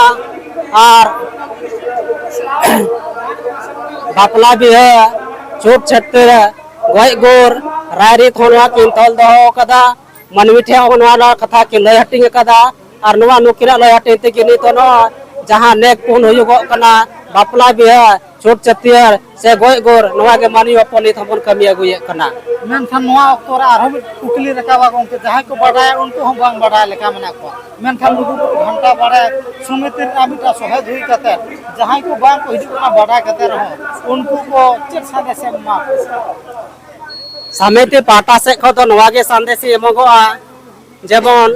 ᱟᱨ ᱵᱟᱯᱞᱟ ᱵᱤᱦᱟᱹ, ᱪᱷᱩᱛ ᱪᱷᱟᱹᱴᱭᱟᱹᱨ, ᱜᱚᱡ ᱜᱩᱨ, ᱨᱟᱭᱨᱤᱛ ᱦᱚᱸ ᱱᱚᱣᱟ ᱠᱤᱱ ᱛᱚᱞ ᱫᱚᱦᱚ ᱟᱠᱟᱫᱟ᱾ ᱢᱟᱹᱱᱢᱤ ᱴᱷᱮᱱ ᱦᱚᱸ ᱱᱚᱣᱟ, ᱱᱚᱣᱟ ᱠᱟᱛᱷᱟ ᱠᱤᱱ ᱞᱟᱹᱭ ᱦᱟᱹᱴᱤᱧ ᱟᱠᱟᱫᱟ᱾ ᱟᱨ ᱱᱚᱣᱟ ᱱᱩᱠᱤᱱᱟᱜ ᱞᱟᱹᱭ ᱦᱟᱹᱴᱤᱧ ᱛᱮᱜᱮ ᱱᱤᱛ ᱦᱚᱸ ᱱᱚᱣᱟ ᱡᱟᱦᱟᱸ ᱱᱮᱠ ᱯᱩᱱ ᱦᱩᱭᱩᱜᱚᱜ ᱠᱟᱱᱟ, ᱵᱟᱯᱞᱟ ᱵᱤᱦᱟᱹ, ᱪᱷᱩᱴ ᱪᱷᱟᱹᱴᱭᱟᱹᱨ ᱥᱮ ᱜᱚᱡ ᱜᱩᱨ, ᱱᱚᱣᱟ ᱜᱮ ᱢᱟᱹᱱᱢᱤ ᱦᱚᱯᱚᱱ ᱱᱤᱛ ᱦᱚᱸᱵᱚᱱ ᱠᱟᱹᱢᱤ ᱟᱹᱜᱩᱭᱮᱫ ᱠᱟᱱᱟ᱾ ᱢᱮᱱᱠᱷᱟᱱ ᱱᱚᱣᱟ ᱚᱠᱛᱚ ᱨᱮ ᱟᱨᱦᱚᱸ ᱢᱤᱫ ᱠᱩᱠᱞᱤ ᱨᱟᱠᱟᱵᱟ ᱜᱚᱢᱠᱮ, ᱡᱟᱦᱟᱸᱭ ᱠᱚ ᱵᱟᱰᱟᱭᱟ ᱩᱱᱠᱩ ᱦᱚᱸ ᱵᱟᱝ ᱵᱟᱰᱟᱭ ᱞᱮᱠᱟ ᱢᱮᱱᱟᱜ ᱠᱚᱣᱟ, ᱢᱮᱱᱠᱷᱟᱱ ᱞᱩᱜᱩ ᱵᱩᱨᱩ ᱜᱷᱟᱱᱴᱟ ᱵᱟᱲᱮ ᱥᱚᱢᱤᱛᱤ ᱨᱮᱱᱟᱜ ᱢᱤᱫᱴᱟᱝ ᱥᱚᱦᱮᱫ ᱦᱩᱭ ᱠᱟᱛᱮ ᱡᱟᱦᱟᱸᱭ ᱠᱚ ᱵᱟᱝ ᱠᱚ ᱦᱤᱡᱩᱜ ᱠᱟᱱᱟ ᱵᱟᱰᱟᱭ ᱠᱟᱛᱮ ᱨᱮᱦᱚᱸ, ᱩᱱᱠᱩ ᱠᱚ ᱪᱮᱫ ᱥᱟᱸᱫᱮᱥ ᱮᱢ ᱮᱢᱟ ᱠᱚᱣᱟ? ᱥᱚᱢᱤᱛᱤ ᱯᱟᱦᱴᱟ ᱥᱮᱫ ᱠᱷᱚᱱ ᱫᱚ ᱱᱚᱣᱟ ᱜᱮ ᱥᱟᱸᱫᱮᱥ ᱮᱢᱚᱜᱚᱜᱼᱟ, ᱡᱮᱢᱚᱱ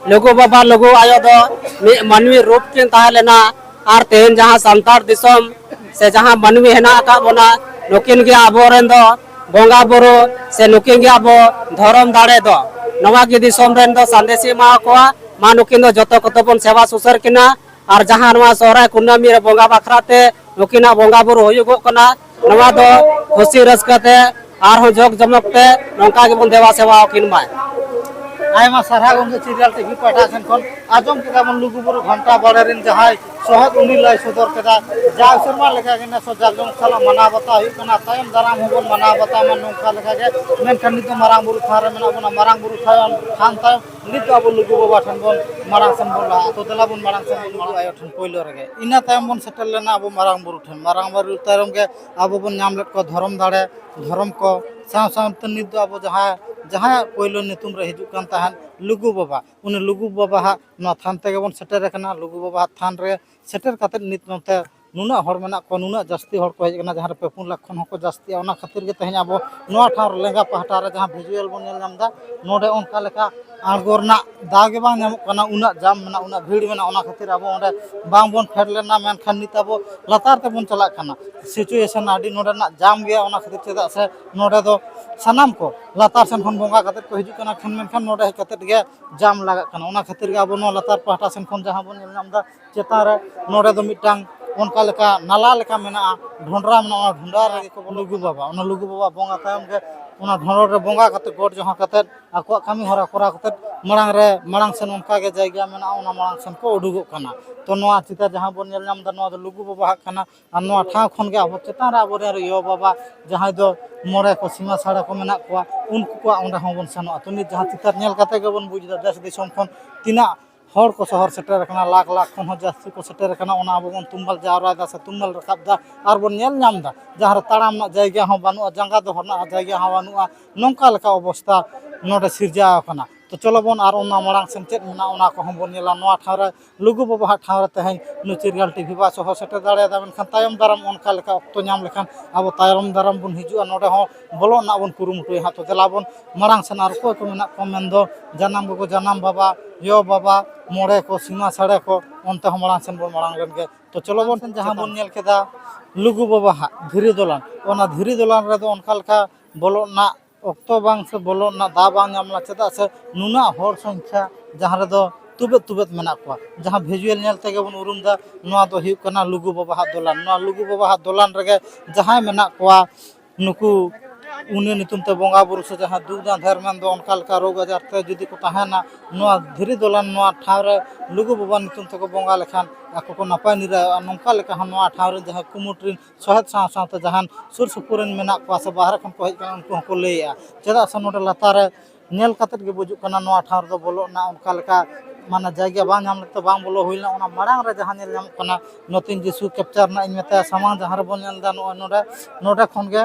ᱞᱩᱜᱩ ᱵᱟᱵᱟ ᱞᱩᱜᱩ ᱟᱭᱳ ᱫᱚ ᱢᱤᱫ ᱢᱟᱹᱱᱢᱤ ᱨᱩᱯ ᱠᱤᱱ ᱛᱟᱦᱮᱸ ᱞᱮᱱᱟ, ᱟᱨ ᱛᱮᱦᱮᱧ ᱡᱟᱦᱟᱸ ᱥᱟᱱᱛᱟᱲ ᱫᱤᱥᱚᱢ ᱥᱮ ᱡᱟᱦᱟᱸ ᱢᱟᱹᱱᱢᱤ ᱦᱮᱱᱟᱜ ᱟᱠᱟᱫ ᱵᱚᱱᱟ, ᱱᱩᱠᱤᱱ ᱜᱮ ᱟᱵᱚᱨᱮᱱ ᱫᱚ ᱵᱚᱸᱜᱟ ᱵᱩᱨᱩ ᱥᱮ ᱱᱩᱠᱤᱱ ᱜᱮ ᱟᱵᱚ ᱫᱷᱚᱨᱚᱢ ᱫᱟᱲᱮ ᱫᱚ᱾ ᱱᱚᱣᱟ ᱜᱮ ᱫᱤᱥᱚᱢ ᱨᱮᱱ ᱫᱚ ᱥᱟᱸᱫᱮᱥ ᱮ ᱮᱢᱟ ᱠᱚᱣᱟ, ᱢᱟ ᱱᱩᱠᱤᱱ ᱫᱚ ᱡᱚᱛᱚ ᱠᱚᱛᱮ ᱵᱚᱱ ᱥᱮᱵᱟ ᱥᱩᱥᱟᱹᱨ ᱠᱤᱱᱟ᱾ ᱟᱨ ᱡᱟᱦᱟᱸ ᱱᱚᱣᱟ ᱥᱚᱦᱨᱟᱭ ᱠᱩᱱᱟᱹᱢᱤ ᱨᱮ ᱵᱚᱸᱜᱟ ᱵᱟᱠᱷᱨᱟ ᱛᱮ ᱱᱩᱠᱤᱱᱟᱜ ᱵᱚᱸᱜᱟ ᱵᱩᱨᱩ ᱦᱩᱭᱩᱜᱚᱜ ᱠᱟᱱᱟ, ᱱᱚᱣᱟ ᱫᱚ ᱠᱷᱩᱥᱤ ᱨᱟᱹᱥᱠᱟᱹ ᱛᱮ ᱟᱨᱦᱚᱸ ᱡᱚᱠ ᱡᱚᱢᱚᱠ ᱛᱮ ᱱᱚᱝᱠᱟ ᱜᱮᱵᱚᱱ ᱫᱮᱵᱟ ᱥᱮᱵᱟ ᱟᱹᱠᱤᱱ ᱢᱟ᱾ ᱟᱭᱢᱟ ᱥᱟᱨᱦᱟᱣ ᱜᱚᱢᱠᱮ, ᱪᱤᱨᱜᱟᱞ ᱴᱤᱵᱷᱤ ᱯᱟᱦᱴᱟ ᱥᱮᱱ ᱠᱷᱚᱱ᱾ ᱟᱸᱡᱚᱢ ᱠᱮᱫᱟ ᱵᱚᱱ ᱞᱩᱜᱩ ᱵᱩᱨᱩ ᱜᱷᱟᱱᱴᱟ ᱵᱟᱲᱮ ᱨᱮᱱ ᱡᱟᱦᱟᱸᱭ ᱥᱚᱦᱮᱫ, ᱩᱱᱤ ᱞᱟᱹᱭ ᱥᱚᱫᱚᱨ ᱠᱮᱫᱟ, ᱡᱟᱣ ᱥᱮᱨᱢᱟ ᱞᱮᱠᱟ ᱜᱮ ᱱᱮᱥ ᱦᱚᱸ ᱡᱟᱠ ᱡᱚᱢᱚᱠ ᱥᱟᱞᱟᱜ ᱢᱟᱱᱟᱣ ᱵᱟᱛᱟᱣ ᱦᱩᱭᱩᱜ ᱠᱟᱱᱟ, ᱛᱟᱭᱚᱢ ᱫᱟᱨᱟᱢ ᱦᱚᱸᱵᱚᱱ ᱢᱟᱱᱟᱣ ᱵᱟᱛᱟᱣ ᱢᱟ ᱱᱚᱝᱠᱟ ᱞᱮᱠᱟ ᱜᱮ᱾ ᱢᱮᱱᱠᱷᱟᱱ ᱱᱤᱛ ᱫᱚ ᱢᱟᱨᱟᱝ ᱵᱩᱨᱩ ᱛᱷᱟᱱ ᱨᱮ ᱢᱮᱱᱟᱜ ᱵᱚᱱᱟ, ᱢᱟᱨᱟᱝ ᱵᱩᱨᱩ ᱛᱷᱟᱱ, ᱛᱷᱟᱱ ᱛᱟᱭᱚᱢ ᱱᱤᱛ ᱫᱚ ᱟᱵᱚ ᱞᱩᱜᱩ ᱵᱟᱵᱟ ᱴᱷᱮᱱ ᱵᱚᱱ ᱢᱟᱲᱟᱝ ᱥᱮᱱ ᱵᱚᱱ ᱞᱟᱦᱟᱜᱼᱟ᱾ ᱛᱚ ᱫᱮᱞᱟ ᱵᱚᱱ ᱢᱟᱲᱟᱝ ᱥᱮᱱ ᱵᱚᱱ ᱞᱩᱜᱩ ᱟᱭᱳ ᱴᱷᱮᱱ ᱯᱳᱭᱞᱳ ᱨᱮᱜᱮ᱾ ᱤᱱᱟᱹ ᱛᱟᱭᱚᱢ ᱵᱚᱱ ᱥᱮᱴᱮᱨ ᱞᱮᱱᱟ ᱟᱵᱚ ᱢᱟᱨᱟᱝ ᱵᱩᱨᱩ ᱴᱷᱮᱱ᱾ ᱢᱟᱨᱟᱝ ᱵᱩᱨᱩ ᱛᱟᱭᱚᱢ ᱜᱮ ᱟᱵᱚ ᱵᱚᱱ ᱧᱟᱢ ᱞᱮᱫ ᱠᱚᱣᱟ ᱫᱷᱚᱨᱚᱢ ᱫᱟᱲᱮ, ᱫᱷᱚᱨᱚᱢ ᱠᱚ᱾ ᱥᱟᱶ ᱥᱟᱶᱛᱮ ᱱᱤᱛ ᱫᱚ ᱟᱵᱚ ᱡᱟᱦᱟᱸ, ᱡᱟᱦᱟᱸᱭᱟᱜ ᱯᱳᱭᱞᱳ ᱧᱩᱛᱩᱢ ᱨᱮ ᱦᱤᱡᱩᱜ ᱠᱟᱱ ᱛᱟᱦᱮᱸᱫ ᱞᱩᱜᱩ ᱵᱟᱵᱟ, ᱩᱱᱤ ᱞᱩᱜᱩ ᱵᱟᱵᱟ ᱦᱟᱜ ᱱᱚᱣᱟ ᱛᱷᱟᱱ ᱛᱮᱜᱮ ᱵᱚᱱ ᱥᱮᱴᱮᱨ ᱟᱠᱟᱱᱟ᱾ ᱞᱩᱜᱩ ᱵᱟᱵᱟ ᱦᱟᱜ ᱛᱷᱟᱱ ᱨᱮ ᱥᱮᱴᱮᱨ ᱠᱟᱛᱮᱫ ᱱᱤᱛ ᱱᱚᱛᱮ ᱱᱩᱱᱟᱹᱜ ᱦᱚᱲ ᱢᱮᱱᱟᱜ ᱠᱚᱣᱟ, ᱱᱩᱱᱟᱹᱜ ᱡᱟᱹᱥᱛᱤ ᱦᱚᱲ ᱠᱚ ᱦᱮᱡ ᱟᱠᱟᱱᱟ, ᱡᱟᱦᱟᱸ ᱨᱮ ᱯᱮ ᱯᱩᱱ ᱞᱟᱠᱷ ᱠᱷᱚᱱ ᱦᱚᱸᱠᱚ ᱡᱟᱹᱥᱛᱤᱜᱼᱟ᱾ ᱚᱱᱟ ᱠᱷᱟᱹᱛᱤᱨ ᱜᱮ ᱛᱮᱦᱮᱧ ᱟᱵᱚ ᱱᱚᱣᱟ ᱴᱷᱟᱶ ᱨᱮ ᱞᱮᱸᱜᱟ ᱯᱟᱦᱴᱟ ᱨᱮ ᱡᱟᱦᱟᱸ ᱵᱷᱤᱡᱩᱣᱟᱞ ᱵᱚᱱ ᱧᱮᱞ ᱧᱟᱢ ᱮᱫᱟ, ᱱᱚᱰᱮ ᱚᱱᱠᱟ ᱞᱮᱠᱟ ᱟᱬᱜᱚ ᱨᱮᱱᱟᱜ ᱫᱟᱣ ᱜᱮ ᱵᱟᱝ ᱧᱟᱢᱚᱜ ᱠᱟᱱᱟ, ᱩᱱᱟᱹᱜ ᱡᱟᱢ ᱢᱮᱱᱟᱜᱼᱟ, ᱩᱱᱟᱹᱜ ᱵᱷᱤᱲ ᱢᱮᱱᱟᱜᱼᱟ᱾ ᱚᱱᱟ ᱠᱷᱟᱹᱛᱤᱨ ᱟᱵᱚ ᱚᱸᱰᱮ ᱵᱟᱝ ᱵᱚᱱ ᱯᱷᱮᱰ ᱞᱮᱱᱟ᱾ ᱢᱮᱱᱠᱷᱟᱱ ᱱᱤᱛ ᱟᱵᱚ ᱞᱟᱛᱟᱨ ᱛᱮᱵᱚᱱ ᱪᱟᱞᱟᱜ ᱠᱟᱱᱟ᱾ ᱥᱤᱪᱩᱭᱮᱥᱚᱱ ᱟᱹᱰᱤ ᱱᱚᱰᱮᱱᱟᱜ ᱡᱟᱢ ᱜᱮᱭᱟ, ᱚᱱᱟ ᱠᱷᱟᱹᱛᱤᱨ ᱪᱮᱫᱟᱜ ᱥᱮ ᱱᱚᱰᱮ ᱫᱚ ᱥᱟᱱᱟᱢ ᱠᱚ ᱞᱟᱛᱟᱨ ᱥᱮᱱ ᱠᱷᱚᱱ ᱵᱚᱸᱜᱟ ᱠᱟᱛᱮᱫ ᱠᱚ ᱦᱤᱡᱩᱜ ᱠᱟᱱᱟ, ᱠᱷᱟᱱ ᱢᱮᱱᱠᱷᱟᱱ ᱱᱚᱰᱮ ᱦᱮᱡ ᱠᱟᱛᱮᱫ ᱜᱮ ᱡᱟᱢ ᱞᱟᱜᱟᱜ ᱠᱟᱱᱟ᱾ ᱚᱱᱟ ᱠᱷᱟᱹᱛᱤᱨ ᱜᱮ ᱟᱵᱚ ᱱᱚᱣᱟ ᱞᱟᱛᱟᱨ ᱯᱟᱦᱴᱟ ᱥᱮᱱ ᱠᱷᱚᱱ ᱡᱟᱦᱟᱸ ᱵᱚᱱ ᱧᱮᱞ ᱧᱟᱢ ᱮᱫᱟ, ᱪᱮᱛᱟᱱ ᱨᱮ ᱱᱚᱰᱮ ᱫᱚ ᱢᱤᱫᱴᱟᱝ ᱚᱱᱠᱟ ᱞᱮᱠᱟ ᱱᱟᱞᱟ ᱞᱮᱠᱟ ᱢᱮᱱᱟᱜᱼᱟ, ᱰᱷᱚᱸᱰᱨᱟ ᱢᱮᱱᱟᱜᱼᱟ᱾ ᱚᱱᱟ ᱰᱷᱚᱸᱰᱨᱟ ᱨᱮᱜᱮ ᱠᱚ ᱵᱚᱞᱚ ᱞᱩᱜᱩ ᱵᱟᱵᱟ, ᱚᱱᱟ ᱞᱩᱜᱩ ᱵᱟᱵᱟ ᱵᱚᱸᱜᱟ ᱛᱟᱭᱚᱢ ᱜᱮ ᱚᱱᱟ ᱰᱷᱚᱸᱰᱚᱨ ᱨᱮ ᱵᱚᱸᱜᱟ ᱠᱟᱛᱮ, ᱜᱚᱰ ᱡᱚᱦᱟᱨ ᱠᱟᱛᱮ, ᱟᱠᱚᱣᱟᱜ ᱠᱟᱹᱢᱤ ᱦᱚᱨᱟ ᱠᱚᱨᱟᱣ ᱠᱟᱛᱮ ᱢᱟᱲᱟᱝ ᱨᱮ, ᱢᱟᱲᱟᱝ ᱥᱮᱱ ᱚᱱᱠᱟ ᱜᱮ ᱡᱟᱭᱜᱟ ᱢᱮᱱᱟᱜᱼᱟ, ᱚᱱᱟ ᱢᱟᱲᱟᱝ ᱥᱮᱱ ᱠᱚ ᱩᱰᱩᱠᱚᱜ ᱠᱟᱱᱟ᱾ ᱛᱚ ᱱᱚᱣᱟ ᱪᱤᱛᱟᱹᱨ ᱡᱟᱦᱟᱸ ᱵᱚᱱ ᱧᱮᱞ ᱧᱟᱢ ᱮᱫᱟ, ᱱᱚᱣᱟ ᱫᱚ ᱞᱩᱜᱩ ᱵᱟᱵᱟᱣᱟᱜ ᱠᱟᱱᱟ᱾ ᱟᱨ ᱱᱚᱣᱟ ᱴᱷᱟᱶ ᱠᱷᱚᱱ ᱜᱮ ᱟᱵᱚ ᱪᱮᱛᱟᱱ ᱨᱮ ᱟᱵᱚᱨᱮᱱ ᱭᱳ ᱵᱟᱵᱟ, ᱡᱟᱦᱟᱸᱭ ᱫᱚ ᱢᱚᱬᱮ ᱠᱚ ᱥᱤᱢᱟᱹ ᱥᱟᱲᱟ ᱠᱚ ᱢᱮᱱᱟᱜ ᱠᱚᱣᱟ, ᱩᱱᱠᱩ ᱠᱚᱣᱟᱜ ᱚᱸᱰᱮ ᱦᱚᱸᱵᱚᱱ ᱥᱮᱱᱚᱜᱼᱟ᱾ ᱛᱚ ᱱᱤᱛ ᱡᱟᱦᱟᱸ ᱪᱤᱛᱟᱹᱨ ᱧᱮᱞ ᱠᱟᱛᱮ ᱜᱮᱵᱚᱱ ᱵᱩᱡᱽ ᱮᱫᱟ, ᱫᱮᱥ ᱫᱤᱥᱚᱢ ᱠᱷᱚᱱ ᱛᱤᱱᱟᱹᱜ ᱦᱚᱲ ᱠᱚ ᱥᱚᱦᱚᱨ ᱥᱮᱴᱮᱨ ᱟᱠᱟᱱᱟ, ᱞᱟᱠᱷ ᱞᱟᱠᱷ ᱠᱷᱚᱱ ᱦᱚᱸ ᱡᱟᱹᱥᱛᱤ ᱠᱚ ᱥᱮᱴᱮᱨ ᱟᱠᱟᱱᱟ᱾ ᱚᱱᱟ ᱟᱵᱚ ᱵᱚᱱ ᱛᱩᱢᱵᱟᱞ ᱡᱟᱣᱨᱟᱭᱮᱫᱟ ᱥᱮ ᱛᱩᱢᱵᱟᱞ ᱨᱟᱠᱟᱵ ᱮᱫᱟ, ᱟᱨ ᱵᱚᱱ ᱧᱮᱞ ᱧᱟᱢ ᱮᱫᱟ, ᱡᱟᱦᱟᱸ ᱨᱮ ᱛᱟᱲᱟᱢ ᱨᱮᱱᱟᱜ ᱡᱟᱭᱜᱟ ᱦᱚᱸ ᱵᱟᱹᱱᱩᱜᱼᱟ, ᱡᱟᱸᱜᱟ ᱫᱚᱦᱚ ᱨᱮᱱᱟᱜ ᱡᱟᱭᱜᱟ ᱦᱚᱸ ᱵᱟᱹᱱᱩᱜᱼᱟ᱾ ᱱᱚᱝᱠᱟ ᱞᱮᱠᱟ ᱚᱵᱚᱥᱛᱷᱟ ᱱᱚᱰᱮ ᱥᱤᱨᱡᱟᱹᱣ ᱟᱠᱟᱱᱟ᱾ ᱛᱚ ᱪᱚᱞᱚ ᱵᱚᱱ ᱟᱨ ᱚᱱᱟ ᱢᱟᱲᱟᱝ ᱥᱮᱱ ᱪᱮᱫ ᱢᱮᱱᱟᱜᱼᱟ, ᱚᱱᱟ ᱠᱚᱦᱚᱸ ᱵᱚᱱ ᱧᱮᱞᱟ᱾ ᱱᱚᱣᱟ ᱴᱷᱟᱶ ᱨᱮ ᱞᱩᱜᱩ ᱵᱟᱵᱟᱣᱟᱜ ᱴᱷᱟᱶ ᱨᱮ ᱛᱮᱦᱮᱧ ᱱᱩᱭ ᱪᱤᱨᱜᱟᱞ ᱴᱤᱵᱷᱤ ᱵᱟ ᱥᱚᱦᱚ ᱥᱮᱴᱮᱨ ᱫᱟᱲᱮᱭᱟᱫᱟ, ᱢᱮᱱᱠᱷᱟᱱ ᱛᱟᱭᱚᱢ ᱫᱟᱨᱟᱢ ᱚᱱᱠᱟ ᱞᱮᱠᱟ ᱚᱠᱛᱚ ᱧᱟᱢ ᱞᱮᱠᱷᱟᱱ ᱟᱵᱚ ᱛᱟᱭᱚᱢ ᱫᱟᱨᱟᱢ ᱵᱚᱱ ᱦᱤᱡᱩᱜᱼᱟ, ᱱᱚᱰᱮ ᱦᱚᱸ ᱵᱚᱞᱚᱜ ᱨᱮᱱᱟᱜ ᱵᱚᱱ ᱠᱩᱨᱩᱢᱩᱴᱩᱭᱟ ᱦᱟᱸᱜ᱾ ᱛᱚ ᱫᱮᱞᱟ ᱵᱚᱱ ᱢᱟᱲᱟᱝ ᱥᱮᱱ ᱟᱨ ᱚᱠᱚᱭ ᱠᱚ ᱢᱮᱱᱟᱜ ᱠᱚᱣᱟ ᱢᱮᱱᱫᱚ ᱡᱟᱱᱟᱢ ᱜᱚᱜᱚ, ᱡᱟᱱᱟᱢ ᱵᱟᱵᱟ, ᱭᱚ ᱵᱟᱵᱟ, ᱢᱚᱬᱮ ᱠᱚ, ᱥᱤᱢᱟ ᱥᱟᱲᱮ ᱠᱚ, ᱚᱱᱛᱮ ᱦᱚᱸ ᱢᱟᱲᱟᱝ ᱥᱮᱱ ᱵᱚᱱ ᱢᱟᱲᱟᱝ ᱞᱮᱱ ᱜᱮ᱾ ᱛᱚ ᱪᱚᱞᱚ ᱵᱚᱱ ᱡᱟᱦᱟᱸ ᱵᱚᱱ ᱧᱮᱞ ᱠᱮᱫᱟ ᱞᱩᱜᱩ ᱵᱟᱵᱟᱣᱟᱜ ᱫᱷᱤᱨᱤ ᱫᱚᱞᱟᱱ, ᱚᱱᱟ ᱫᱷᱤᱨᱤ ᱫᱚᱞᱟᱱ ᱨᱮᱫᱚ ᱚᱱᱠᱟ ᱞᱮᱠᱟ ᱵᱚᱞᱚᱜ ᱨᱮᱱᱟᱜ ᱚᱠᱛᱚ ᱵᱟᱝ ᱥᱮ ᱵᱚᱞᱚᱜ ᱨᱮᱱᱟᱜ ᱫᱟᱣ ᱵᱟᱝ ᱧᱟᱢ ᱞᱮᱱᱟ᱾ ᱪᱮᱫᱟᱜ ᱥᱮ ᱱᱩᱱᱟᱹᱜ ᱦᱚᱲ ᱥᱚᱝᱠᱷᱟ ᱡᱟᱦᱟᱸ ᱨᱮᱫᱚ ᱛᱩᱵᱮᱫ ᱛᱩᱵᱮᱫ ᱢᱮᱱᱟᱜ ᱠᱚᱣᱟ, ᱡᱟᱦᱟᱸ ᱵᱷᱤᱡᱩᱭᱟᱞ ᱧᱮᱞ ᱛᱮᱜᱮ ᱵᱚᱱ ᱩᱨᱩᱢ ᱮᱫᱟ, ᱱᱚᱣᱟ ᱫᱚ ᱦᱩᱭᱩᱜ ᱠᱟᱱᱟ ᱞᱩᱜᱩ ᱵᱟᱵᱟᱣᱟᱜ ᱫᱚᱞᱟᱱ᱾ ᱱᱚᱣᱟ ᱞᱩᱜᱩ ᱵᱟᱵᱟᱣᱟᱜ ᱫᱚᱞᱟᱱ ᱨᱮᱜᱮ ᱡᱟᱦᱟᱸᱭ ᱢᱮᱱᱟᱜ ᱠᱚᱣᱟ, ᱱᱩᱠᱩ ᱩᱱᱤ ᱧᱩᱛᱩᱢ ᱛᱮ ᱵᱚᱸᱜᱟ ᱵᱩᱨᱩ ᱥᱮ ᱡᱟᱦᱟᱸ ᱫᱩᱠ ᱟᱸᱫᱷᱟᱨ ᱢᱮᱱᱫᱚ ᱚᱱᱠᱟ ᱞᱮᱠᱟ ᱨᱳᱜᱽ ᱟᱡᱟᱨ ᱛᱮ ᱡᱩᱫᱤ ᱠᱚ ᱛᱟᱦᱮᱱᱟ, ᱱᱚᱣᱟ ᱫᱷᱤᱨᱤ ᱫᱚᱞᱟᱱ ᱱᱚᱣᱟ ᱴᱷᱟᱶ ᱨᱮ ᱞᱩᱜᱩ ᱵᱟᱵᱟ ᱧᱩᱛᱩᱢ ᱛᱮᱠᱚ ᱵᱚᱸᱜᱟ ᱞᱮᱠᱷᱟᱱ ᱟᱠᱚ ᱠᱚ ᱱᱟᱯᱟᱭ ᱱᱤᱨᱟᱹᱭᱚᱜᱼᱟ᱾ ᱱᱚᱝᱠᱟ ᱞᱮᱠᱟ ᱦᱚᱸ ᱱᱚᱣᱟ ᱴᱷᱟᱶ ᱨᱮᱱ ᱡᱟᱦᱟᱸᱭ ᱠᱩᱢᱩᱴ ᱨᱮᱱ ᱥᱚᱦᱮᱫ ᱥᱟᱶ ᱥᱟᱶᱛᱮ ᱡᱟᱦᱟᱱ ᱥᱩᱨ ᱥᱩᱯᱩᱨ ᱨᱮᱱ ᱢᱮᱱᱟᱜ ᱠᱚᱣᱟ ᱥᱮ ᱵᱟᱦᱨᱮ ᱠᱷᱚᱱ ᱠᱚ ᱦᱮᱡ ᱟᱠᱟᱱᱟ, ᱩᱱᱠᱩ ᱦᱚᱸᱠᱚ ᱞᱟᱹᱭᱮᱜᱼᱟ᱾ ᱪᱮᱫᱟᱜ ᱥᱮ ᱱᱚᱰᱮ ᱞᱟᱛᱟᱨ ᱨᱮ ᱧᱮᱞ ᱠᱟᱛᱮᱫ ᱜᱮ ᱵᱩᱡᱩᱜ ᱠᱟᱱᱟ, ᱱᱚᱣᱟ ᱴᱷᱟᱶ ᱨᱮᱫᱚ ᱵᱚᱞᱚᱜ ᱨᱮᱱᱟᱜ ᱚᱱᱠᱟ ᱞᱮᱠᱟ ᱢᱟᱱᱮ ᱡᱟᱭᱜᱟ ᱵᱟᱝ ᱧᱟᱢ ᱞᱮᱫ ᱛᱮ ᱵᱟᱝ ᱵᱚᱞᱚ ᱦᱩᱭ ᱞᱮᱱᱟ᱾ ᱚᱱᱟ ᱢᱟᱲᱟᱝ ᱨᱮ ᱡᱟᱦᱟᱸ ᱧᱮᱞ ᱧᱟᱢᱚᱜ ᱠᱟᱱᱟ, ᱱᱚᱛᱮᱧ ᱡᱤᱥᱩ ᱠᱮᱯᱪᱟᱨ ᱨᱮᱱᱟᱜ ᱤᱧ ᱢᱮᱛᱟᱭᱟ, ᱥᱟᱢᱟᱝ ᱡᱟᱦᱟᱸ ᱨᱮᱵᱚᱱ ᱧᱮᱞ ᱮᱫᱟ, ᱱᱚᱜᱼᱚᱭ ᱱᱚᱰᱮ, ᱱᱚᱰᱮ ᱠᱷᱚᱱ ᱜᱮ,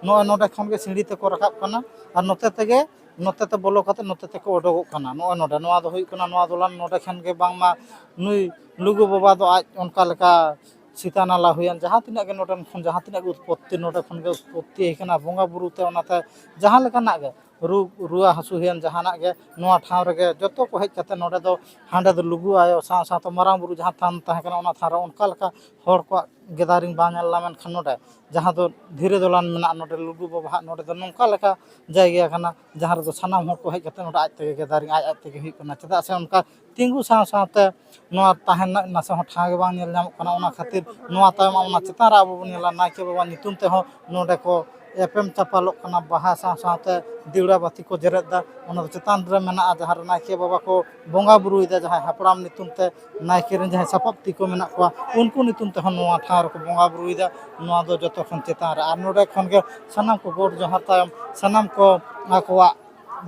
ᱱᱚᱜᱼᱚᱭ ᱱᱚᱰᱮ ᱠᱷᱚᱱ ᱜᱮ ᱥᱤᱸᱲᱤ ᱛᱮᱠᱚ ᱨᱟᱠᱟᱵ ᱠᱟᱱᱟ ᱟᱨ ᱱᱚᱛᱮ ᱛᱮᱜᱮ, ᱱᱚᱛᱮ ᱛᱮ ᱵᱚᱞᱚ ᱠᱟᱛᱮ ᱱᱚᱛᱮ ᱛᱮᱠᱚ ᱚᱰᱚᱠᱚᱜ ᱠᱟᱱᱟ᱾ ᱱᱚᱜᱼᱚᱭ ᱱᱚᱰᱮ, ᱱᱚᱣᱟ ᱫᱚ ᱦᱩᱭᱩᱜ ᱠᱟᱱᱟ ᱱᱚᱣᱟ ᱫᱚᱞᱟᱱ᱾ ᱱᱚᱰᱮ ᱠᱷᱚᱱ ᱜᱮ ᱵᱟᱝᱢᱟ ᱱᱩᱭ ᱞᱩᱜᱩ ᱵᱟᱵᱟ ᱫᱚ ᱟᱡ ᱚᱱᱠᱟ ᱞᱮᱠᱟ ᱥᱤᱛᱟ ᱱᱟᱞᱟ ᱦᱩᱭᱮᱱ, ᱡᱟᱦᱟᱸ ᱛᱤᱱᱟᱹᱜ ᱜᱮ ᱱᱚᱰᱮᱱ ᱠᱷᱚᱱ, ᱡᱟᱦᱟᱸ ᱛᱤᱱᱟᱹᱜ ᱜᱮ ᱩᱛᱯᱚᱛᱛᱤ, ᱱᱚᱰᱮ ᱠᱷᱚᱱ ᱜᱮ ᱩᱛᱯᱚᱛᱛᱤ ᱦᱩᱭ ᱠᱟᱱᱟ᱾ ᱵᱚᱸᱜᱟ ᱵᱩᱨᱩ ᱛᱮ ᱚᱱᱟᱛᱮ ᱡᱟᱦᱟᱸ ᱞᱮᱠᱟᱱᱟᱜ ᱜᱮ ᱨᱩ-, ᱨᱩᱣᱟᱹ ᱦᱟᱹᱥᱩ ᱦᱩᱭᱮᱱ, ᱡᱟᱦᱟᱱᱟᱜ ᱜᱮ ᱱᱚᱣᱟ ᱴᱷᱟᱶ ᱨᱮᱜᱮ ᱡᱚᱛᱚ ᱠᱚ ᱦᱮᱡ ᱠᱟᱛᱮ ᱱᱚᱰᱮ ᱫᱚ, ᱦᱟᱸᱰᱮ ᱫᱚ ᱞᱩᱜᱩ ᱟᱭᱳ ᱥᱟᱶ ᱥᱟᱶᱛᱮ ᱢᱟᱨᱟᱝ ᱵᱩᱨᱩ ᱡᱟᱦᱟᱸ ᱛᱷᱟᱱ ᱛᱟᱦᱮᱸ ᱠᱟᱱᱟ, ᱚᱱᱟ ᱛᱷᱟᱱ ᱨᱮ ᱚᱱᱠᱟ ᱞᱮᱠᱟ ᱦᱚᱲ ᱠᱚᱣᱟᱜ ᱜᱮᱫᱟᱨᱤᱝ ᱵᱟᱝ ᱧᱮᱞ ᱞᱮᱱᱟ, ᱢᱮᱱᱠᱷᱟᱱ ᱱᱚᱰᱮ ᱡᱟᱦᱟᱸ ᱫᱚ ᱫᱷᱤᱨᱤ ᱫᱚᱞᱟᱱ ᱢᱮᱱᱟᱜᱼᱟ, ᱱᱚᱰᱮ ᱞᱩᱜᱩ ᱵᱟᱵᱟᱣᱟᱜ ᱱᱚᱰᱮ ᱫᱚ ᱱᱚᱝᱠᱟ ᱞᱮᱠᱟ ᱡᱟᱭᱜᱟ ᱠᱟᱱᱟ, ᱡᱟᱦᱟᱸ ᱨᱮᱫᱚ ᱥᱟᱱᱟᱢ ᱦᱚᱲ ᱠᱚ ᱦᱮᱡ ᱠᱟᱛᱮ ᱱᱚᱰᱮ ᱟᱡ ᱛᱮᱜᱮ ᱜᱮᱫᱟᱨᱤᱝ ᱟᱡ ᱟᱡ ᱛᱮᱜᱮ ᱦᱩᱭᱩᱜ ᱠᱟᱱᱟ᱾ ᱪᱮᱫᱟᱜ ᱥᱮ ᱚᱱᱠᱟ ᱛᱤᱸᱜᱩ ᱥᱟᱶ ᱥᱟᱶᱛᱮ ᱱᱚᱣᱟ ᱛᱟᱦᱮᱱ ᱨᱮᱱᱟᱜ ᱱᱟᱥᱮ ᱦᱚᱸ ᱴᱷᱟᱶ ᱜᱮ ᱵᱟᱝ ᱧᱮᱞ ᱧᱟᱢᱚᱜ ᱠᱟᱱᱟ᱾ ᱚᱱᱟ ᱠᱷᱟᱹᱛᱤᱨ ᱱᱚᱣᱟ ᱛᱟᱭᱚᱢ ᱚᱱᱟ ᱪᱮᱛᱟᱱ ᱨᱮ ᱟᱵᱚ ᱵᱚᱱ ᱧᱮᱞᱟ, ᱱᱟᱭᱠᱮ ᱵᱟᱵᱟ ᱧᱩᱛᱩᱢ ᱛᱮᱦᱚᱸ ᱱᱚᱰᱮ ᱠᱚ ᱮᱯᱮᱢ ᱪᱟᱯᱟᱞᱚᱜ ᱠᱟᱱᱟ, ᱵᱟᱦᱟ ᱥᱟᱶ ᱥᱟᱶᱛᱮ ᱫᱤᱣᱲᱟ ᱵᱟᱹᱛᱤ ᱠᱚ ᱡᱮᱨᱮᱫ ᱮᱫᱟ᱾ ᱚᱱᱟ ᱫᱚ ᱪᱮᱛᱟᱱ ᱨᱮ ᱢᱮᱱᱟᱜᱼᱟ, ᱡᱟᱦᱟᱸ ᱨᱮ ᱱᱟᱭᱠᱮ ᱵᱟᱵᱟ ᱠᱚ ᱵᱚᱸᱜᱟ ᱵᱩᱨᱩᱭᱮᱫᱟ, ᱡᱟᱦᱟᱸᱭ ᱦᱟᱯᱲᱟᱢ ᱧᱩᱛᱩᱢ ᱛᱮ ᱱᱟᱭᱠᱮ ᱨᱮᱱ ᱡᱟᱦᱟᱸᱭ ᱥᱟᱯᱟᱵ ᱛᱤ ᱠᱚ ᱢᱮᱱᱟᱜ ᱠᱚᱣᱟ, ᱩᱱᱠᱩ ᱧᱩᱛᱩᱢ ᱛᱮᱦᱚᱸ ᱱᱚᱣᱟ ᱴᱷᱟᱶ ᱨᱮᱠᱚ ᱵᱚᱸᱜᱟ ᱵᱩᱨᱩᱭᱮᱫᱟ᱾ ᱱᱚᱣᱟ ᱫᱚ ᱡᱚᱛᱚ ᱠᱷᱚᱱ ᱪᱮᱛᱟᱱ ᱨᱮ᱾ ᱟᱨ ᱱᱚᱰᱮ ᱠᱷᱚᱱ ᱜᱮ ᱥᱟᱱᱟᱢ ᱠᱚ ᱜᱚᱰ ᱡᱚᱦᱟᱨ ᱛᱟᱭᱚᱢ ᱥᱟᱱᱟᱢ ᱠᱚ ᱟᱠᱚᱣᱟᱜ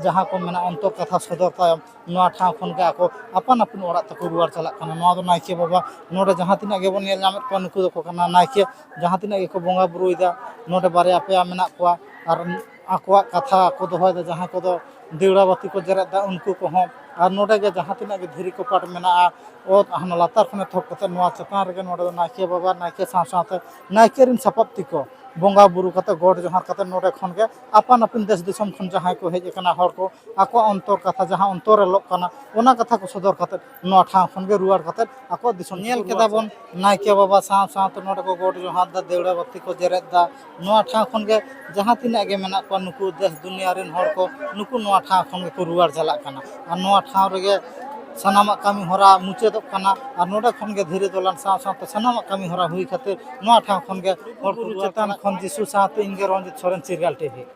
ᱡᱟᱦᱟᱸ ᱠᱚ ᱢᱮᱱᱟ ᱚᱱᱛᱚᱨ ᱠᱟᱛᱷᱟ ᱥᱚᱫᱚᱨ ᱛᱟᱭᱚᱢ, ᱱᱚᱣᱟ ᱴᱷᱟᱶ ᱠᱷᱚᱱ ᱜᱮ ᱟᱠᱚ ᱟᱯᱟᱱ ᱟᱯᱤᱱ ᱚᱲᱟᱜ ᱛᱮᱠᱚ ᱨᱩᱣᱟᱹᱲ ᱪᱟᱞᱟᱜ ᱠᱟᱱᱟ᱾ ᱱᱚᱣᱟ ᱫᱚ ᱱᱟᱭᱠᱮ ᱵᱟᱵᱟ, ᱱᱚᱰᱮ ᱡᱟᱦᱟᱸ ᱛᱤᱱᱟᱹᱜ ᱜᱮᱵᱚᱱ ᱧᱮᱞ ᱧᱟᱢᱮᱫ ᱠᱚᱣᱟ, ᱱᱩᱠᱩ ᱫᱚᱠᱚ ᱠᱟᱱᱟ ᱱᱟᱭᱠᱮ᱾ ᱡᱟᱦᱟᱸ ᱛᱤᱱᱟᱹᱜ ᱜᱮᱠᱚ ᱵᱚᱸᱜᱟ ᱵᱩᱨᱩᱭᱮᱫᱟ, ᱱᱚᱰᱮ ᱵᱟᱨᱭᱟ ᱯᱮᱭᱟ ᱢᱮᱱᱟᱜ ᱠᱚᱣᱟ, ᱟᱨ ᱟᱠᱚᱣᱟᱜ ᱠᱟᱛᱷᱟ ᱠᱚ ᱫᱚᱦᱚᱭᱮᱫᱟ᱾ ᱡᱟᱦᱟᱸᱭ ᱠᱚᱫᱚ ᱫᱮᱣᱲᱟ ᱵᱟᱹᱛᱤ ᱠᱚ ᱡᱮᱨᱮᱫ ᱮᱫᱟ, ᱩᱱᱠᱩ ᱠᱚᱦᱚᱸ, ᱟᱨ ᱱᱚᱰᱮ ᱜᱮ ᱡᱟᱦᱟᱸ ᱛᱤᱱᱟᱹᱜ ᱜᱮ ᱫᱷᱤᱨᱤ ᱠᱚᱯᱟᱴ ᱢᱮᱱᱟᱜᱼᱟ, ᱚᱛ ᱦᱟᱱᱟ ᱞᱟᱛᱟᱨ ᱠᱷᱚᱱ ᱮᱛᱚᱦᱚᱵ ᱠᱟᱛᱮ ᱱᱚᱣᱟ ᱪᱮᱛᱟᱱ ᱨᱮᱜᱮ, ᱱᱚᱰᱮ ᱫᱚ ᱱᱟᱭᱠᱮ ᱵᱟᱵᱟ, ᱱᱟᱭᱠᱮ ᱥᱟᱶ ᱥᱟᱶᱛᱮ ᱱᱟᱭᱠᱮ ᱨᱮᱱ ᱥᱟᱯᱟᱵ ᱛᱤ ᱠᱚ ᱵᱚᱸᱜᱟ ᱵᱩᱨᱩ ᱠᱟᱛᱮ, ᱜᱚᱰ ᱡᱚᱦᱟᱨ ᱠᱟᱛᱮ, ᱱᱚᱰᱮ ᱠᱷᱚᱱ ᱜᱮ ᱟᱯᱟᱱ ᱟᱹᱯᱤᱱ ᱫᱮᱥ ᱫᱤᱥᱚᱢ ᱠᱷᱚᱱ ᱡᱟᱦᱟᱸᱭ ᱠᱚ ᱦᱮᱡ ᱟᱠᱟᱱᱟ ᱦᱚᱲ ᱠᱚ, ᱟᱠᱚᱣᱟᱜ ᱚᱱᱛᱚᱨ ᱠᱟᱛᱷᱟ, ᱡᱟᱦᱟᱸ ᱚᱱᱛᱚᱨ ᱨᱮ ᱞᱚᱜ ᱠᱟᱱᱟ, ᱚᱱᱟ ᱠᱟᱛᱷᱟ ᱠᱚ ᱥᱚᱫᱚᱨ ᱠᱟᱛᱮ ᱱᱚᱣᱟ ᱴᱷᱟᱶ ᱠᱷᱚᱱ ᱜᱮ ᱨᱩᱣᱟᱹᱲ ᱠᱟᱛᱮ ᱟᱠᱚᱣᱟᱜ ᱫᱤᱥᱚᱢ ᱧᱮᱞ ᱠᱮᱫᱟ ᱵᱚᱱ᱾ ᱱᱟᱭᱠᱮ ᱵᱟᱵᱟ ᱥᱟᱶ ᱥᱟᱶᱛᱮ ᱱᱚᱰᱮ ᱠᱚ ᱜᱚᱰ ᱡᱚᱦᱟᱨ ᱫᱟ, ᱫᱮᱣᱲᱟ ᱵᱟᱹᱛᱤ ᱠᱚ ᱡᱮᱨᱮᱫ ᱫᱟ᱾ ᱱᱚᱣᱟ ᱴᱷᱟᱶ ᱠᱷᱚᱱ ᱜᱮ ᱡᱟᱦᱟᱸ ᱛᱤᱱᱟᱹᱜ ᱜᱮ ᱢᱮᱱᱟᱜ ᱠᱚᱣᱟ, ᱱᱩᱠᱩ ᱫᱮᱥ ᱫᱩᱱᱤᱭᱟᱹ ᱨᱮᱱ ᱦᱚᱲ ᱠᱚ, ᱱᱩᱠᱩ ᱱᱚᱣᱟ ᱴᱷᱟᱶ ᱠᱷᱚᱱ ᱜᱮᱠᱚ ᱨᱩᱣᱟᱹᱲ ᱪᱟᱞᱟᱜ ᱠᱟᱱᱟ᱾ ᱟᱨ ᱱᱚᱣᱟ ᱴᱷᱟᱶ ᱨᱮᱜᱮ ᱥᱟᱱᱟᱢᱟᱜ ᱠᱟᱹᱢᱤ ᱦᱚᱨᱟ ᱢᱩᱪᱟᱹᱫᱚᱜ ᱠᱟᱱᱟ᱾ ᱟᱨ ᱱᱚᱰᱮ ᱠᱷᱚᱱ ᱜᱮ ᱫᱷᱤᱨᱤ ᱫᱚᱞᱟᱱ ᱥᱟᱶ ᱥᱟᱶᱛᱮ ᱥᱟᱱᱟᱢᱟᱜ ᱠᱟᱹᱢᱤ ᱦᱚᱨᱟ ᱦᱩᱭ ᱠᱷᱟᱹᱛᱤᱨ ᱱᱚᱣᱟ ᱴᱷᱟᱶ ᱠᱷᱚᱱ ᱜᱮ ᱦᱚᱲ ᱠᱚ ᱨᱩᱣᱟᱹᱲ ᱪᱮᱛᱟᱱ ᱪᱟᱞᱟᱜ ᱠᱷᱚᱱ ᱡᱤᱥᱩ ᱥᱟᱶᱛᱮ ᱤᱧ ᱜᱮ ᱨᱚᱧᱡᱤᱛ ᱥᱚᱨᱮᱱ, ᱥᱤᱨᱜᱟᱞ ᱴᱤᱵᱷᱤ᱾